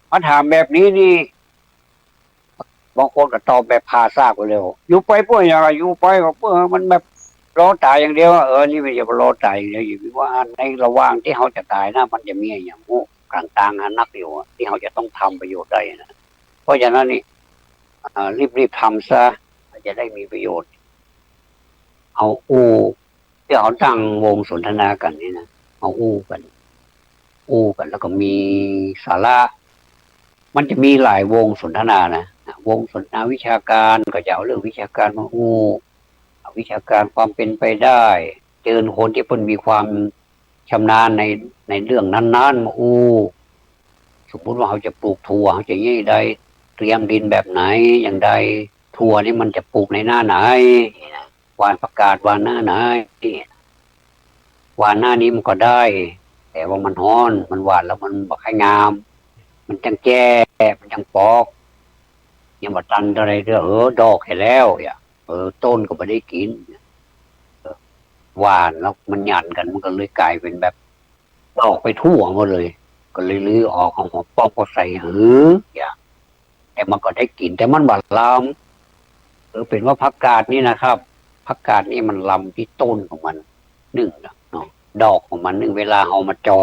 มาถามแบบนี้นี่ บางคนก็ตอบแบบผ่าซากไปเลย อยู่ไปเปื้ออะหยังอะ อยู่ไปก็เปื้อมันแบบรอต๋ายอย่างเดียวอะ เออ นี่มันจะรอต๋ายอย่างเดียว อย่าไปว่า ในระหว่างตี้เฮาจะต๋ายนะ มันจะมีอะหยังฮู้ต่างๆ นานาอยู่อะ ตี้เฮาจะต้องทำประโยชน์ได้นะ เพราะฉะนั้นนี่ เอ่อ รีบๆ ทำซะ มันจะได้มีประโยชน์ เอาอู้ ตี้เฮาตั้งวงสนทนากั๋นนี่นะ เอาอู้กั๋น อู้กั๋นแล้วก็มีสาระ มันจะมีหลายวงสนทนานะ วงสนทนาวิชาการก็จะเอาเรื่องวิชาการมาอู้ เอาวิชาการความเป๋นไปได้ เจิญคนตี้เปิ้นมีความชำนาญใน ในเรื่องนั้นๆ มาอู้ สมมุติว่าเฮาจะปลูกถั่ว เฮาจะเยียะใด เตรียมดินแบบไหน อย่างใด ถั่วนี่มันจะปลูกในหน้าไหน หว่านผักกาดหว่านหน้าไหน หว่านหน้านี้มันก็ได้ แต่ว่ามันฮ้อน มันหว่านแล้วมันบ่ค่อยงาม มันจั้งแจ้ มันจั้งปอก ยังบ่ตันเต้าใดเตื้อ เออ ดอกแหมแล้ว เออ ต้นก็บ่ได้กิ๋น เออ หว่านแล้วมันหยันกั๋น มันก็เลยก๋ายเป๋นแบบ ดอกไปทั่วหมดเลย ก็เลยรื้อออก เอาหัวป้อมก็ใส่หื้อ อย่าง แต่มันก็ได้กิ๋น แต่มันบ่ลำ เออ เป๋นว่าผักกาดนี่นะครับ ผักกาดนี่มันลำตี้ต้นของมันนึ่งนะเนาะ ดอกของมันนึ่ง เวลาเฮามาจอ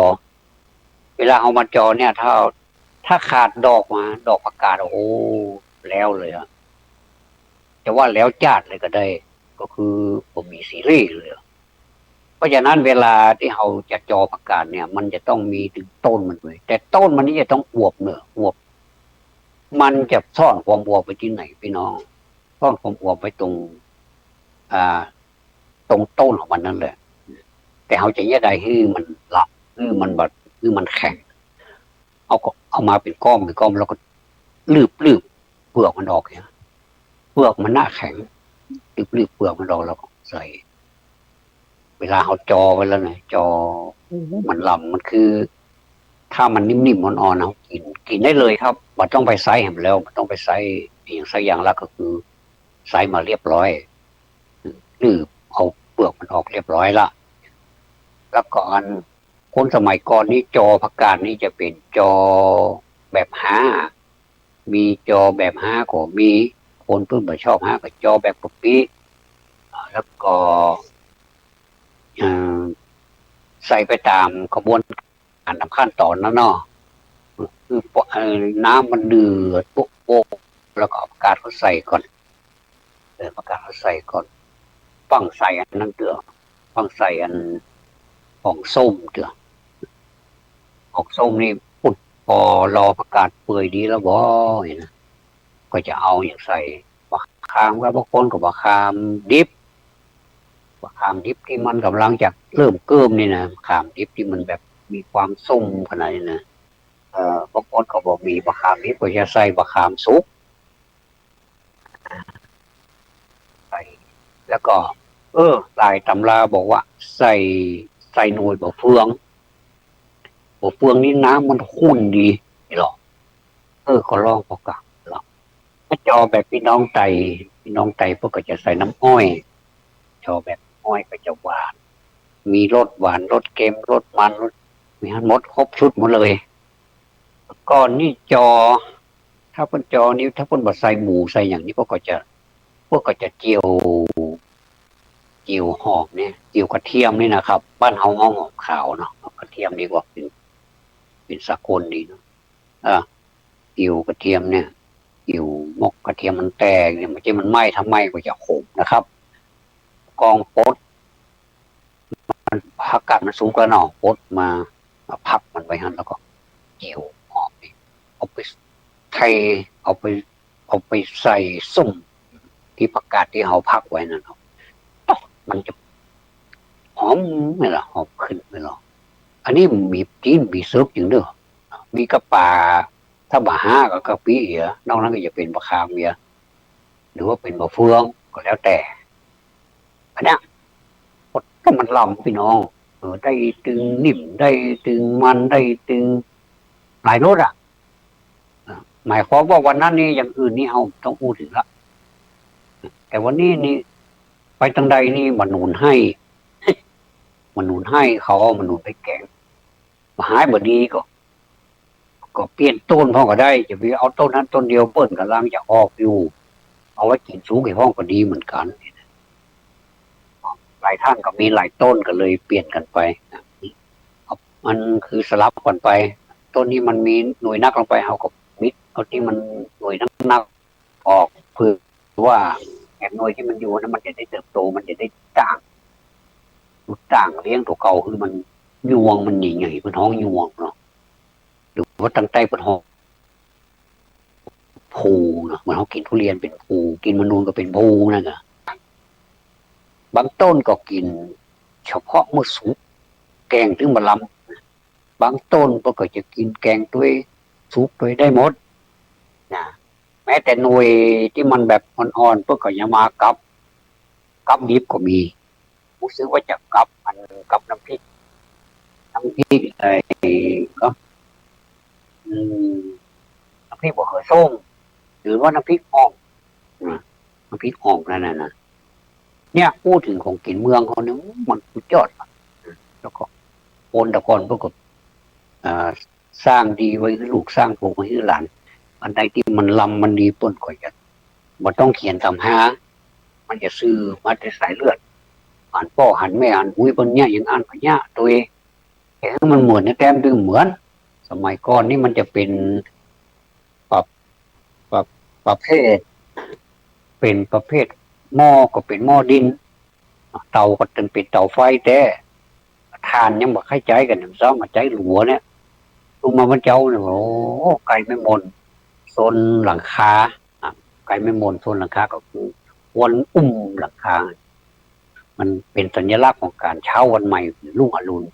เวลาเฮามาจอเนี่ย ถ้า ถ้าขาดดอกมา ดอกผักกาด โอ้ แล้วเลยอะ จะว่าแล้วจาดเลยก็ได้ ก็คือบ่มีสีหรี่เลยอะ เพราะฉะนั้นเวลาตี้เฮาจะจอผักกาดเนี่ย มันจะต้องมีเถิงต้นมันเว้ย แต่ต้นมันนี่จะต้องอวบเน่อ อวบ มันจะซ่อนความอวบไว้ตี้ไหนพี่น้อง ซ่อนความอวบไว้ตรง อ่า ตรงต้นของมันนั่นแหละ แต่เฮาจะเยียะใดหื้อมันละ หื้อมันบ่ หื้อมันแข็ง เอาก็ เอามาเป๋นก้อม เป๋นก้อม แล้วก็ลืบ ลืบเปลือกมันออกเนี่ย เปลือกมันหนาแข็ง ลืบ ลืบเปลือกมันออก แล้วก็ใส่ เวลาเฮาจอไว้แล้วนะ จอ โอ้โห มันลำ มันคือ ถ้ามันนิ่มๆ อ่อนๆ เฮากิ๋น กิ๋นได้เลยครับ บ่ต้องไปใส้แหมแล้ว บ่ต้องไปใส้อะหยังสักอย่าง แล้วก็คือใส้มาเรียบร้อย ลืบเอาเปลือกมันออกเรียบร้อยละ แล้วก็อัน คนสมัยก่อนนี้จอผักกาดนี่จะเป๋นจอแบบฮ้า มีจอแบบฮ้าก็มี คนเปิ้นบ่ชอบฮ้าก็จอแบบปกติ แล้วก็ เอ่อ ใส่ไปต๋ามขบวนการต๋ามขั้นต๋อนนั้นเนาะ คือ เอ่อ น้ำมันเดือดโป๊ะๆ แล้วก็เอาผักกาดเข้าใส่ก่อน เออ ผักกาดเข้าใส่ก่อน ฟั่งใส่อันนั้นเตื้อ ฟั่งใส่อัน อ่องส้มเตื้อ อ่องส้มนี่ ปุ๊บ ปอรอผักกาดเปื่อยดีแล้วบ่ นี่นะ ก็จะเอาอะหยังใส่ บ่าข่าม ก็บางคนก็บ่าข่ามดิบ บ่าข่ามดิบตี้มันก่ำลังจะเริ่มเกิ่มนี่นะ บ่าข่ามดิบตี้มันแบบมีความส้มขนาดนี้นะ เอ่อ บางคนก็บ่มีบ่าข่ามดิบ ก็จะใส่บ่าข่ามสุก ใส่ แล้วก็ เออ หลายต๋ำราบอกว่าใส่ ใส่หน่วยบ่าเฟือง บ่าเฟืองนี่น้ำมันขุ่นดี นี่หรอ เออ ก็ลองปอกังลอง ถ้าจอแบบปี้น้องไต ปี้น้องไตเปิ้นก็จะใส่น้ำอ้อย จอแบบอ้อยก็จะหวาน มีรสหวาน รสเค็ม รสมัน รส มีหมด ครบชุดหมดเลย ก่อนนี้จอ ถ้าเปิ้นจอนี้ ถ้าเปิ้นบ่ใส่หมูใส่อะหยังนี่ เปิ้นก็จะ เปิ้นก็จะเจียว เจียวหอมเนี่ย เจียวกระเทียมนี่นะครับ บ้านเฮาฮ้องหอมขาวเนาะ กระเทียมดีกว่า เป๋น เป๋นสากลดีเนาะ อ่า เจียวกระเทียมเนี่ย เจียวหมกกระเทียมมันแตกเนี่ย มันจะ มันไหม้ ถ้าไหม้ก็จะขมนะครับ กองปด มัน ผักกาดมันสุกแล้วเนาะ ปดมา มาพักมันไว้หั้น แล้วก็เจียวหอมนี่ เอาไปไถ่ เอาไป เอาไปใส่ส้มตี้ผักกาดตี้เฮาพักไว้นั่นเนาะ มันจะหอมไหมล่ะ หอมขึ้นไหมล่ะ อันนี้มีตี้มีเสิร์ฟจริงเด้อ มีกะป๋า ถ้าบ่าฮ้าก็กะปิเหีย นอกนั้นก็จะเป๋นบ่าข่ามเหีย หรือว่าเป๋นบ่าเฟืองก็แล้วแต่ อันเนี้ย ก็มันลำปี้น้อง เออ ได้ตึงนิ่ม ได้ตึงมัน ได้ตึงหลายรสอะ อ่ะ หมายความว่าวันนั้นนี่อย่างอื่นนี่เฮาบ่ต้องอู้เถิงละ แต่วันนี้นี่ไปตางใดนี่บ่าหนุนไห้ บ่าหนุนไห้ เขาเอาบ่าหนุนไปแก๋ง บ่าฮ้ายบ่าดีก็ ก็เปลี่ยนต้นพ่องก็ได้ จะไปเอาต้นนั้นต้นเดียว เปิ้นก่ำลังจะออกอยู่ เอาไว้กิ๋นสุกให้พ่องก็ดีเหมือนกั๋น หลายต้นก็มีหลายต้นก็เลยเปลี่ยนกั๋นไป มันคือสลับกั๋นไป ต้นนี้มันมีหน่วยนักลงไป เฮาก็บิดเอาตี้มันหน่วยนักๆ ออก เผื่อว่าแหมหน่วยตี้มันอยู่นั้นมันจะได้เติบโต มันจะได้ต้าง ต้างเลี้ยงตั๋วเก่า คือมันยวงมันใหญ่ๆ เปิ้นฮ้องยวงเนาะ หรือว่าตางใต้เปิ้นฮ้องภูเนาะ เหมือนเฮากิ๋นทุเรียนเป๋นภู กิ๋นมะนูนก็เป๋นภูนั่นน่ะ บางต้นก็กิ๋นเฉพาะเมื่อสุก แกงตึงบ่าลำ บางต้นเปิ้นก็จะกิ๋นแกงตวย สุกตวยได้หมดนะ แม้แต่หน่วยตี้มันแบบอ่อนๆ เปิ้นก็ยังมากับ กับดิบก็มี รู้สึกว่าจะกับ อัน กับน้ำพริก น้ำพริก ไอ้ ก็ อืม น้ำพริกบ่าเขือส้ม หรือว่าน้ำพริกอ่องนะ น้ำพริกอ่องนั่นน่ะนะ เนี่ย อู้เถิงของกิ๋นเมืองเฮานี่ มันสุดยอดอะ แล้วก็คนแต่ก่อนเปิ้นก็ อ่า สร้างดีไว้หื้อลูก สร้างผูกไว้หื้อหลาน อันใดตี้มันลำมันดีเปิ้นก็จะบ่ต้องเขียนต๋ำรา มันจะสืบมาแต่สายเลือด หันป้อหันแม่หันอุ๊ยเปิ้นเยียะอย่างอั้นก็เยียะตวย แต่หื้อมันเหมือนเนี่ยแต๊มันบ่เหมือน สมัยก่อนนี่มันจะเป๋น ประ ประ ประเภท เป๋นประเภทหม้อก็เป๋นหม้อดิน เตาก็เป๋นเตาไฟแต๊ ถ่านยังบ่ใค่ใจ๊กั๋น ซ้ำมาใจ๊หลัวเนี่ย ลุกมาวันเจ๊าเนี่ย โอ้ ไก่แม่มนโซนหลังคา อ่ะ ไก่แม่มนโซนหลังคาก็คือควันอุ้มหลังคา มันเป๋นสัญลักษณ์ของก๋านเช้าวันใหม่ รุ่งอรุณ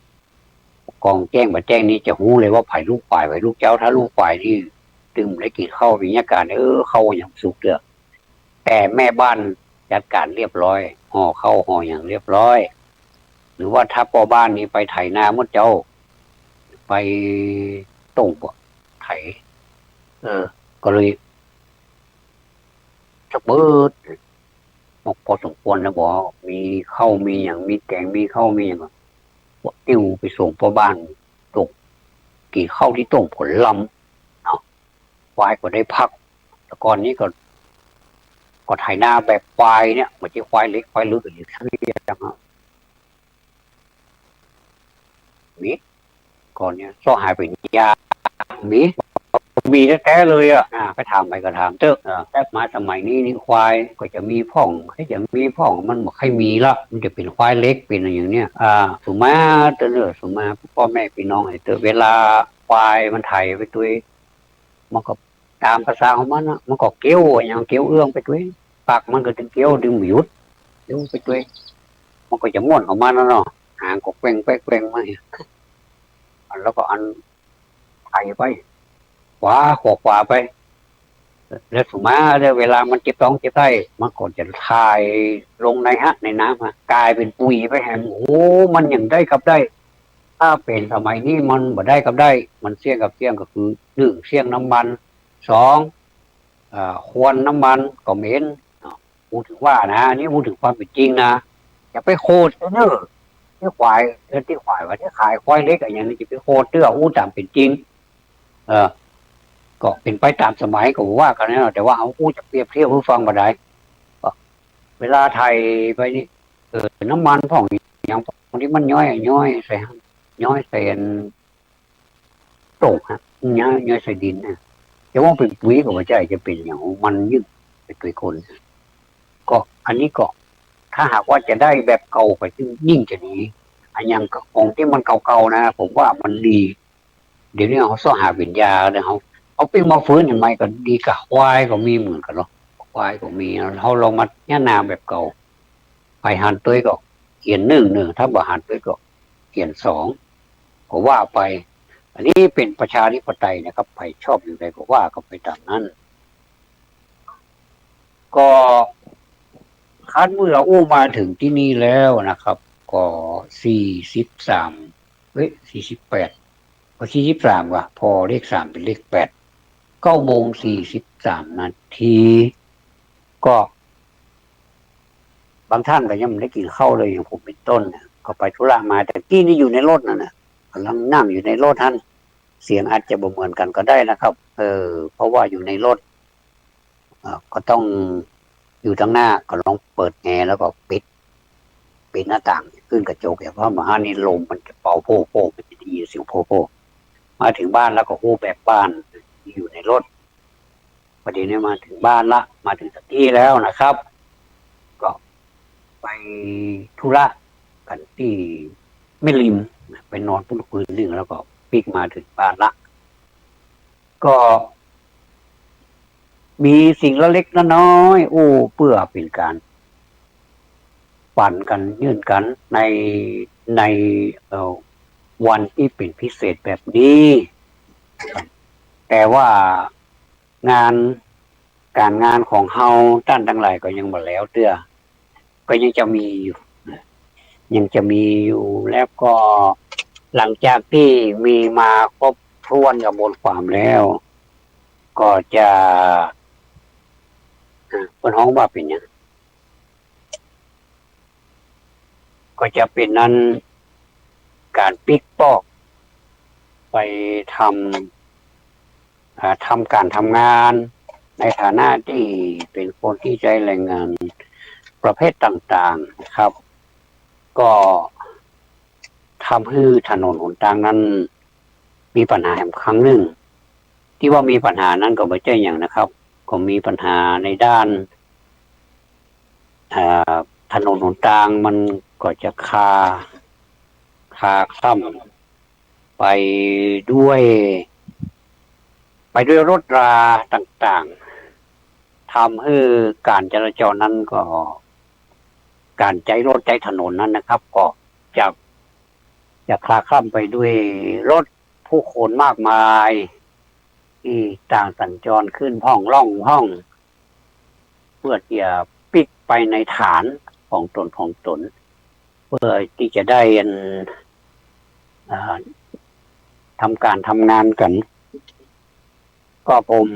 กองแจ้งบ่แจ้งนี่จะฮู้เลยว่าใผลูกขวาย ใผลูกเจ๊า ถ้าลูกขวายนี่ ตึงได้กิ๋นข้าว มีอาก๋าน เออ ข้าวยังสุกเตื้อ แต่แม่บ้านจัดก๋านเรียบร้อย ห่อข้าวห่อหยังเรียบร้อย หรือว่าถ้าป้อบ้านนี่ไปไถนาหมดเจ๊า ไปต้งปะ ไถ เออ ก็เลย จักเบิด พอสมควรนะ บ่ มีข้าวมีหยัง มีแก๋ง มีข้าวมีหยัง ก็ปะติ้วไปส่งป้อบ้าน ต้ง กิ๋นข้าวตี้ต้งผลลำเนาะ ควายก็ได้พัก แต่ก่อนนี้ก็ ก็ไถนาแบบควายเนี่ย บ่ใจ้ควายเหล็ก ควายเหลือก็อยู่เสี้ยงอะ มี ก่อนเนี่ย เซาะหาเป๋นยา มี มีแต๊ๆ เลยอะ อ่า ไปถามใผก็ถามเต๊อะ เออ แต่มาสมัยนี้นี่ควายก็จะมีพ่อง ใค่จะมีพ่อง มันบ่ใค่มีละ มันจะเป๋นควายเหล็ก เป๋นอะหยังเนี่ย อ่า สุมาเต๊อะเน่อ สุมา ป้อแม่ปี้น้องเฮาเต๊อะ เวลาควายมันไถไปตวย มันก็ต๋ามภาษาของมันนะ มันก็เกี้ยวอะหยัง เกี้ยวเอื้องไปตวย ปากมันก็ตึงเกี้ยว ตึงบ่หยุด เกี้ยวไปตวย มันก็จะม่วนของมันนะเนาะ หางก็แกว่งไปแกว่งมา แล้วก็อันไถไป ขวา ขวา ขวาไป แล้วสุมาแล้วเวลามันเจ็บต๊องเจ็บไส้ มันก็จะถ่ายลงในฮะ ในน้ำฮะ ก๋ายเป๋นปุ๋ยไปแหม โอ้ มันยังได้กับได้ ถ้าเป๋นสมัยนี้มันบ่ได้กับได้ มันเสี้ยงกับเสี้ยงก็คือ นึ่ง เสี้ยงน้ำมัน สอง อ่า ควันน้ำมันก็เหม็น เนาะ พูดถึงว่านะ อันนี้พูดถึงความเป๋นจริงนะ อย่าไปโขดเน่อ ตี้ควาย เออ ตี้ควายว่าตี้ขายควายเหล็กอะหยังนี่ จะไปโขดเตื้อ อู้ต๋ามเป๋นจริง เออ ก็เป๋นไปต๋ามสมัยก็ว่ากั๋นนะ แต่ว่าเอาอู้จะเปรียบเทียบหื้อฟังบ่ได้ ก็เวลาไถไปนี่ เออ น้ำมันพ่องหยังพ่องตี้มันย้อยอะ ย้อยใส่ ย้อยใส่อัน ต้งฮะ ย้อย ย้อยใส่ดินฮะ จะว่าเป๋นปุ๋ยก็บ่ใจ้ จะเป๋นหยัง มันยึ่งไปตวยคน ก็อันนี้ก็ ถ้าหากว่าจะได้แบบเก่าก็ยิ่ง ยิ่งจะดี อะหยังก็ของตี้มันเก่าๆ นะ ผมว่ามันดี เดี๋ยวนี้เฮาเซาะหาเป๋นยา เดี๋ยวเฮา เอาปิ๊กมาฟื้นใหม่ก็ดีกว่า ควายก็มีเหมือนกั๋นเนาะ ควายก็มี เฮาลองมาเยียะนาแบบเก่า ใผหันตวยก็เขียนหนึ่งเน่อ ถ้าบ่หันตวยก็เขียนสอง ก็ว่าไป อันนี้เป๋นประชาธิปไตยนะครับ ใผชอบอย่างใดก็ว่ากั๋นไปต๋ามนั้น ก็คันเมื่ออู้มาเถิงตี้นี่แล้วนะครับ ก็สี่สิบสาม เอ๊ะ สี่สิบแปด ก็สี่สิบสามว่ะ ผ่อเลขสามเป๋นเลขแปด เก้าโมงสี่สิบสามนาที ก็ บางต้านก็ยังบ่ได้กิ๋นข้าวเลย อย่างผมเป๋นต้นน่ะ ก็ไปธุระมา แต่กี้นี่อยู่ในรถนั่นน่ะ ก่ำลังนั่งอยู่ในรถหั้น เสียงอาจจะบ่เหมือนกั๋นก็ได้นะครับ เออ เพราะว่าอยู่ในรถ เอ่อ ก็ต้องอยู่ตางหน้า ก็ลองเปิดแอร์แล้วก็ปิด ปิดหน้าต่าง ขึ้นกระจก เพราะบ่หั้นนี่ลมมันจะเป่าโพ่ๆ มันจะได้ยินเสียงโพ่ๆ มาเถิงบ้านแล้วก็อู้แบบบ้าน อยู่ในรถ พอดีนี่มาเถิงบ้านละ มาเถิงสักตี้แล้วนะครับ ก็ไปธุระกั๋นตี้แม่ริม ไปนอนปุ้นคืนนึ่ง แล้วก็ปิ๊กมาเถิงบ้านละ ก็มีสิ่งละเล็กละน้อย อู้ เปื้อเป๋นก๋านปั๋นกั๋น ยื่นกั๋นใน ใน เอ่อ วันตี้เป๋นพิเศษแบบนี้ แต่ว่างาน ก๋านงานของเฮาต้านตังหลายก็ยังบ่แล้วเตื้อ ก็ยังจะมีอยู่นะ ยังจะมีอยู่ แล้วก็หลังจากตี้มีมาครบถ้วนกับบทความแล้ว ก็จะ อ่า เปิ้นฮ้องว่าเป๋นหยัง ก็จะเป๋นนั้น ก๋านปิ๊กป๊อก ไปทำ อ่า ทำก๋านทำงาน ในฐานะตี้เป๋นคนตี้ใจ๊แรงงานประเภทต่างๆ นะครับ ก็ทำหื้อถนนหนตางนั้นมีปัญหาแหมครั้งนึ่ง ตี้ว่ามีปัญหานั้นก็บ่ใจ้หยังนะครับ ก็มีปัญหาในด้าน อ่า ถนนหนตางมันก็จะคา คาคล่ำ ไปด้วย ไปด้วยรถราต่างๆ ทำหื้อก๋านจราจรนั้นก็ ก๋านใจ๊รถใจ๊ถนนนั้นนะครับ ก็จะ จะคลาคล่ำไปด้วยรถผู้คนมากมาย ตี้ต่างสัญจรขึ้นพ่องล่องพ่อง เปื้อตี้จะปิ๊กไปในฐานของต๋นของต๋น เปื้อตี้จะได้อัน อ่า ทำก๋านทำงานกั๋น ก็ผม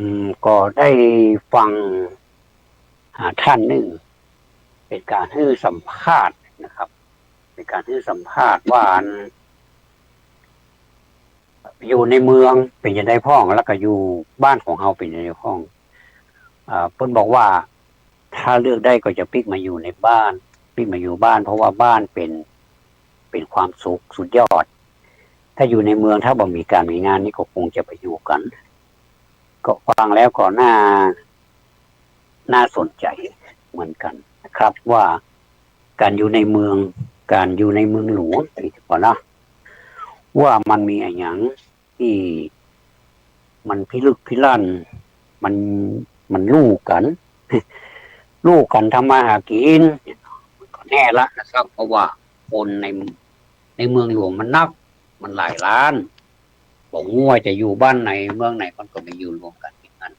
ก็ได้ฟัง อ่า ต้านนึ่ง เป๋นก๋านหื้อสัมภาษณ์นะครับ เป๋นก๋านหื้อสัมภาษณ์ว่าอัน อยู่ในเมืองเป๋นจะไดพ่อง แล้วก็อยู่บ้านของเฮาเป๋นจะไดพ่อง อ่า เปิ้นบอกว่า ถ้าเลือกได้ก็จะปิ๊กมาอยู่ในบ้าน ปิ๊กมาอยู่บ้าน เพราะว่าบ้านเป๋น เป๋นความสุขสุดยอด ถ้าอยู่ในเมืองถ้าบ่มีก๋านมีงานนี่ก็คงจะไปอยู่กั๋น ก็ฟังแล้วก็น่า น่าสนใจ๋เหมือนกั๋นนะครับ ว่าก๋านอยู่ในเมือง ก๋านอยู่ในเมืองหลวงนี่ก่อนนะ ว่ามันมีอะหยังตี้มันพิลึกพิลั่น มัน มันลู่กั๋น ลู่กั๋นทำมาหากิ๋น มันก็แน่ละนะครับ เพราะว่าคนใน ในเมืองหลวงมันนัก มันหลายล้าน บ่ฮู้ว่าจะอยู่บ้านไหนเมืองไหน มันก็มาอยู่รวมกั๋นอย่างนั้น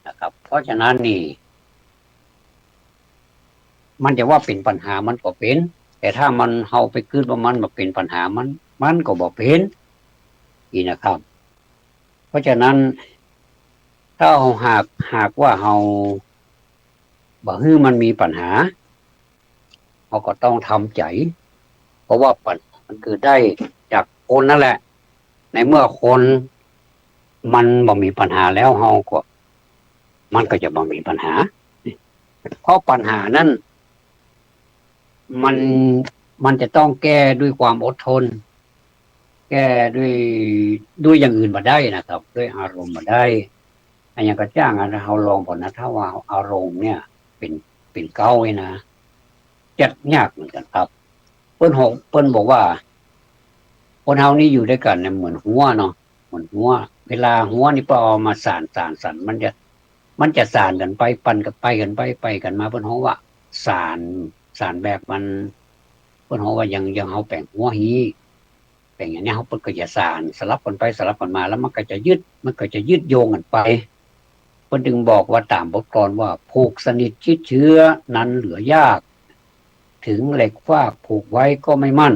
นะครับ เพราะฉะนั้นนี่ มันจะว่าเป๋นปัญหามันก็เป๋น แต่ถ้ามัน เฮาไปกึ๊ดว่ามันบ่เป๋นปัญหา มัน มันก็บ่เป๋น อี้นะครับ เพราะฉะนั้น ถ้าเฮาหาก หากว่าเฮาบ่หื้อมันมีปัญหา เฮาก็ต้องทำใจ๋ เพราะว่าปัญหามันเกิดได้จากคนนั่นแหละ ในเมื่อคนมันบ่มีปัญหาแล้ว เฮาก็ มันก็จะบ่มีปัญหา เพราะปัญหานั้น มัน มันจะต้องแก้ด้วยความอดทน แก้ด้วย ด้วยอย่างอื่นบ่ได้นะครับ ด้วยอารมณ์บ่ได้ อะหยังก็จ้างอะ เฮาลองบ่นะ ถ้าว่าอารมณ์เนี่ยเป๋น เป๋นเก๊านี่นะ จัดยากเหมือนกั๋นครับ เปิ้นหอก เปิ้นบอกว่า คนเฮานี่อยู่ด้วยกั๋นเนี่ยเหมือนฮั้วเนาะ เหมือนฮั้ว เวลาฮั้วนี่เปิ้นเอามาสาน สาน สาน มันจะ มันจะสานกั๋นไป ปั่นกั๋นไป กั๋นไป ไปกั๋นมา เปิ้นฮ้องว่าสาน สานแบบมัน เปิ้นฮ้องว่าอย่าง อย่างเฮาแป๋งฮั้วฮี้ แป๋งอย่างเนี้ย เฮา เปิ้นก็จะสานสลับกั๋นไปสลับกั๋นมา แล้วมันก็จะยึด มันก็จะยึดโยงกั๋นไป เปิ้นจึงบอกว่าต๋ามบทกลอนว่า ผูกสนิทชิดเชื้อนั้นเหลือยาก ถึงเหล็กฟากผูกไว้ก็ไม่มั่น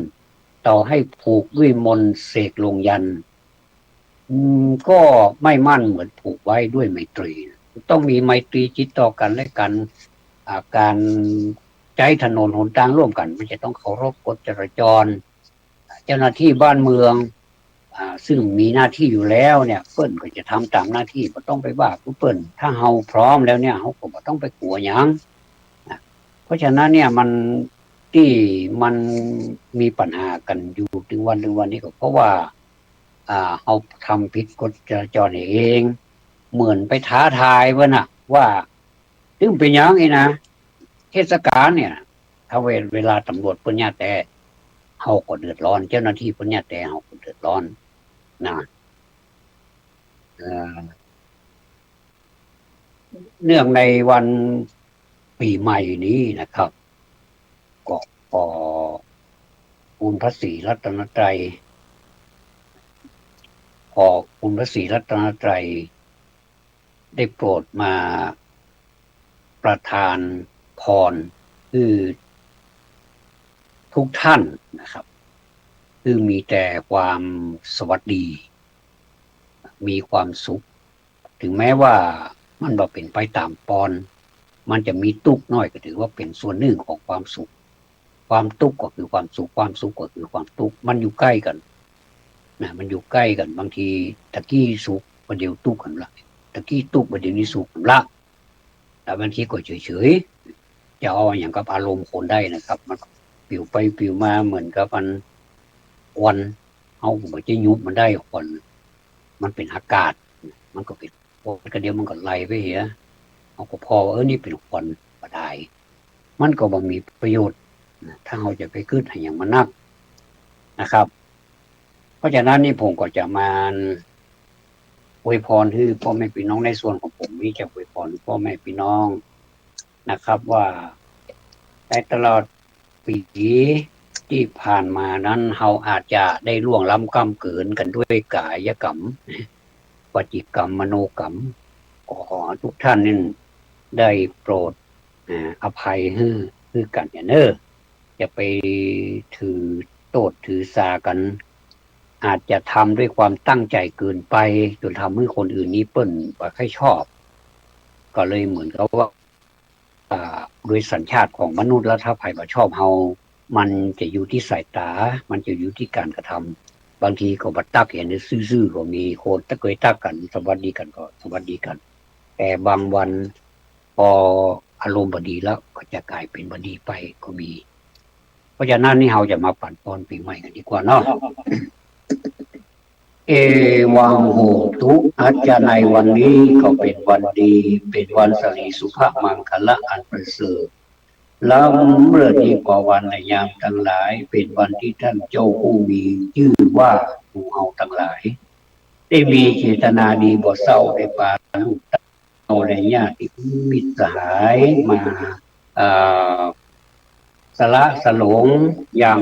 ต่อให้ผูกด้วยมนต์เสกลงยันต์ อืม ก็ไม่มั่นเหมือนผูกไว้ด้วยไมตรี ต้องมีไมตรีจิตต่อกั๋นและกั๋น อ่า ก๋านใจ๊ถนนหนตางร่วมกั๋น มันจะต้องเคารพกฎจราจร เจ้าหน้าที่บ้านเมือง อ่า ซึ่งมีหน้าที่อยู่แล้วเนี่ย เปิ้นก็จะทำต๋ามหน้าที่ บ่ต้องไปว่าผู้เปิ้น ถ้าเฮาพร้อมแล้วเนี่ย เฮาก็บ่ต้องไปกั๋วหยัง นะ เพราะฉะนั้นเนี่ย มัน ตี้มันมีปัญหากั๋นอยู่เถิงวัน เถิงวันนี้ก็เพราะว่า อ่า เฮาทำผิดกฎจราจรเอง เหมือนไปท้าทายเปิ้นน่ะ ว่า ตึงเป๋นหยังอี้นะ เทศกาลเนี่ย ถ้าเว เวลาตำรวจเปิ้นเยียะแต๊ เฮาก็เดือดร้อน เจ้าหน้าที่เปิ้นเยียะแต๊ เฮาก็เดือดร้อน นะ เอ่อ เนื่องในวันปี๋ใหม่นี้นะครับ ก็ขอคุณพระศรีรัตนตรัย ขอคุณพระศรีรัตนตรัย ได้โปรดมาประทานพรหื้อทุกท่านนะครับ หื้อมีแต่ความสวัสดี มีความสุข ถึงแม้ว่ามันบ่เป๋นไปต๋ามปอน มันจะมีตุ๊กข์น้อยก็ถือว่าเป๋นส่วนนึ่งของความสุข ความตุ๊กข์ก็คือความสุข ความสุขก็คือความตุ๊กข์ มันอยู่ใก้กั๋น นะ มันอยู่ใก้กั๋น บางทีตะกี้สุข บ่าเดี่ยวตุ๊กข์หั้นละ ตะกี้ตุ๊กข์ บ่าเดี่ยวนี้สุขหั้นละ แล้วบางทีก็เฉยๆ จะเอาอะหยังกับอารมณ์คนได้นะครับ มันก็ปิวไปปิวมาเหมือนกับมันควัน เฮาก็บ่จะยุบมันได้ควัน มันเป๋นอากาศ มันก็เป๋น โอ้ ประเดี๋ยวมันก็ไหลไปเหีย เฮาก็ผ่อว่า เออ นี่เป๋นควันบ่ดาย มันก็บ่มีประโยชน์นะ ถ้าเฮาจะไปกึ๊ดอะหยังมันนักนะครับ เพราะฉะนั้นนี่ผมก็จะมาอวยพรหื้อป้อแม่ปี้น้อง ในส่วนของผมนี่จะอวยพรป้อแม่ปี้น้องนะครับ ว่าในตลอดปี๋ ตี้ผ่านมานั้น เฮาอาจจะได้ล่วงล้ำก้ำเกินกั๋นด้วยก๋ายกรรม วจีกรรม มโนกรรม ก็ขอทุกท่านนั้นได้โปรด อ่า อภัยหื้อ หื้อกั๋นเน่อ อย่าไปถือโต้ษถือสากั๋น อาจจะทำด้วยความตั้งใจ๋เกินไป จ๋นทำหื้อคนอื่นนี้เปิ้นบ่ใค่ชอบ ก็เลยเหมือนกับว่า อ่า โดยสัญชาตญาณของมนุษย์แล้ว ถ้าใผบ่ชอบเฮา มันจะอยู่ตี้สายต๋า มันจะอยู่ตี้ก๋านกระทำ บางทีก็บ่ตั๊กหันซื่อๆ ก็มี คนตั๊ก เกยตั๊กกั๋น สวัสดีกั๋นก็สวัสดีกั๋น แต่บางวัน ปออารมณ์บ่ดีแล้ว ก็จะก๋ายเป๋นบ่ดีไปก็มี เพราะฉะนั้นนี่เฮาจะมาปั๋นปอนปี๋ใหม่กั๋นดีกว่าเนาะ เอวังโหตุ อันจะในวันนี้ก็เป๋นวันดี เป๋นวันสิริสุภมังคละอันประเสริฐ ล้ำเลิศยิ่งกว่าวันและยามตังหลาย เป๋นวันตี้ต้านเจ้าผู้มีจื้อว่าหมู่เฮาตังหลาย ได้มีเจตนาดีบ่เศร้า ได้ปาลูกเต้า และญาติมิตรสหายมา เอ่อ สละสลงยัง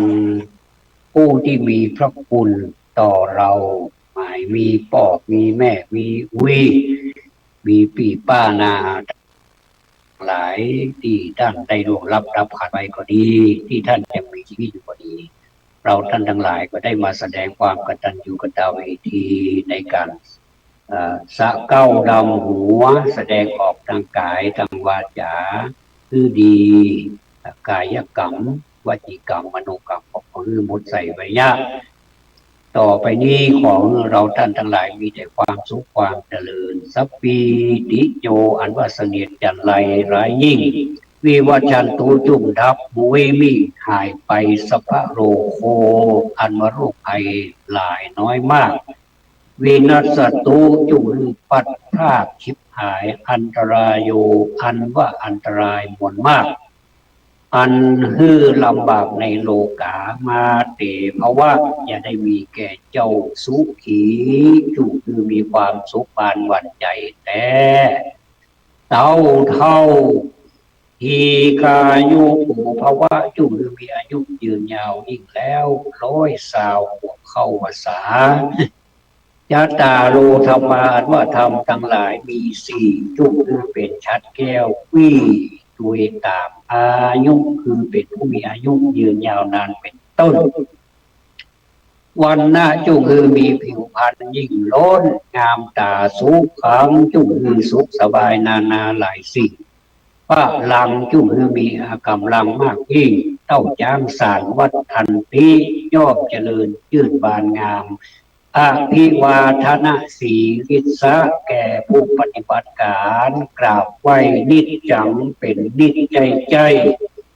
ผู้ตี้มีพระคุณต่อเฮา หมายมีป้อมีแม่ มีอุ๊ย มีปี้ป้าน้าอา หลายตี้ต้านได้ล่วงลับดับขันไปก็ดี ตี้ต้านยังมีจีวิตอยู่ก็ดี เฮาต้านตังหลายก็ได้มาแสดงความกตัญญูกตเวทีในก๋าน เอ่อ สะเก๊าดำหัว แสดงออกตางก๋ายตางวาจ๋า หื้อดี ก๋ายกรรม วจีกรรม มโนกรรม ก็ขอหื้อหมดใส่ไวยะ ต่อไปนี้ขอหื้อเฮาต้านตังหลายมีแต่ความสุขความเจริญ สัพพีติโย อันว่าเสนียดจัญไรร้ายยิ่ง วิวัชชันตุ จุ่มดับ มุ้ยมิ่งหายไป สัพพะโรโค อันว่าโรคภัยหลายน้อยมาก วินัสสันตุ จุ่มหื้อปัดพรากฉิบหาย อันตราโย อันว่าอันตรายมวลมาก อันหื้อลำบากในโลก๋า มาเตภวะ อย่าได้มีแก่เจ้า สุขี จุ่มหื้อมีความสุขบานหวั่นใจ๋แต๊ เต้าเถ้า ดีฆายุโกภวะ จุ่มหื้อมีอายุยืนยาวยิ่งแล้ว ร้อยซาวขวบเข้าพรรษา จัตตาโร ธัมมา อันว่าธรรมตังหลายมีสี่ จุ่มหื้อเป๋นฉัตรแก้ว วี โดยต๋ามอายุ คือเป๋นผู้มีอายุยืนยาวนานเป๋นต้น วรรณะ จุ่มหื้อมีผิวพรรณยิ่งล้นงามต๋า สุขัง จุ่มหื้อสุขสบายนานาหลายสิ่ง พลัง จุ่มหื้อมีก๋ำลังมากยิ่งเต้าจ๊างสาร วัฑฒันติ ย่อมเจริญจื้นบานงาม อภิวาทนสีลิสสะ แก่ผู้ปฏิบัติก๋านกราบไหว้นิจจังเป๋นนิจใจ้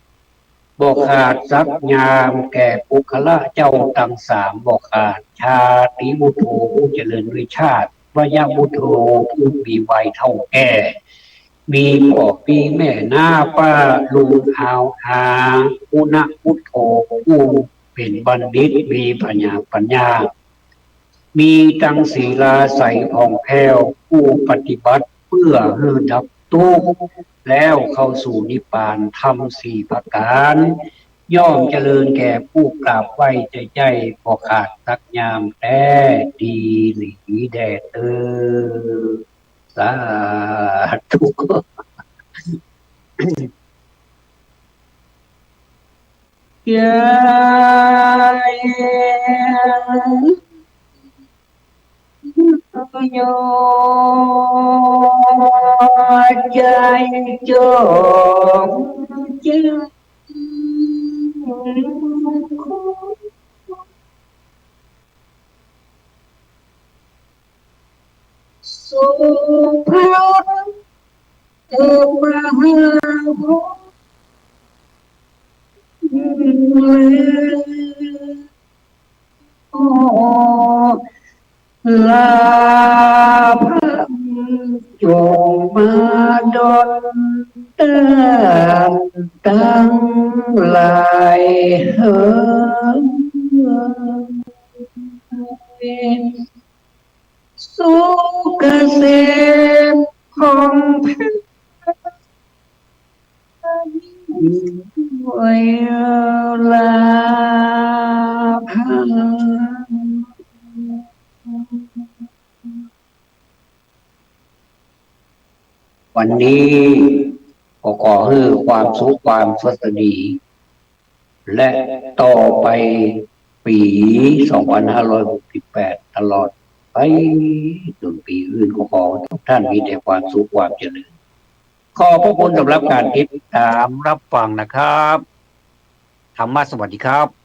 ๆ บ่ขาดสักยาม แก่ปุคคละเจ้าตังสามบ่ขาด ชาติวุโฒ ผู้เจริญด้วยชาติ วัยวุโฒ ผู้มีวัยเฒ่าแก่ มีป้อมีแม่น้าป้าลุงอาวอา อุณะวุโฒ ผู้เป๋นบัณฑิตมีผญาปัญญา มีตังศีลาใสผ่องแผ้ว ผู้ปฏิบัติเปื้อหื้อดับตุ๊กข์ แล้วเข้าสู่นิพพาน ธรรมสี่ประก๋าน ย่อมเจริญแก่ผู้กราบไหว้ใจ้ๆ บ่ขาดสักยามแต๊ ดีหลีแด่เต๊อ สาธุ ยะโย ใจ้จงจึง สุพะ เออ มหาโพธิ์ ลาภะ จงมาดลต้านตังหลายเฮอ สุขเกษมผ่องแผ้ว เวลา วันนี้ก็ขอหื้อความสุขความสวัสดี และต่อไปปี๋สองปันห้าร้อยหกสิบแปดตลอดไป จนปี๋อื่นก็ขอหื้อทุกท่านมีแต่ความสุขความเจริญ ขอบพระคุณสำหรับการติดต๋ามฮับฟังนะครับ ธรรมะสวัสดีครับ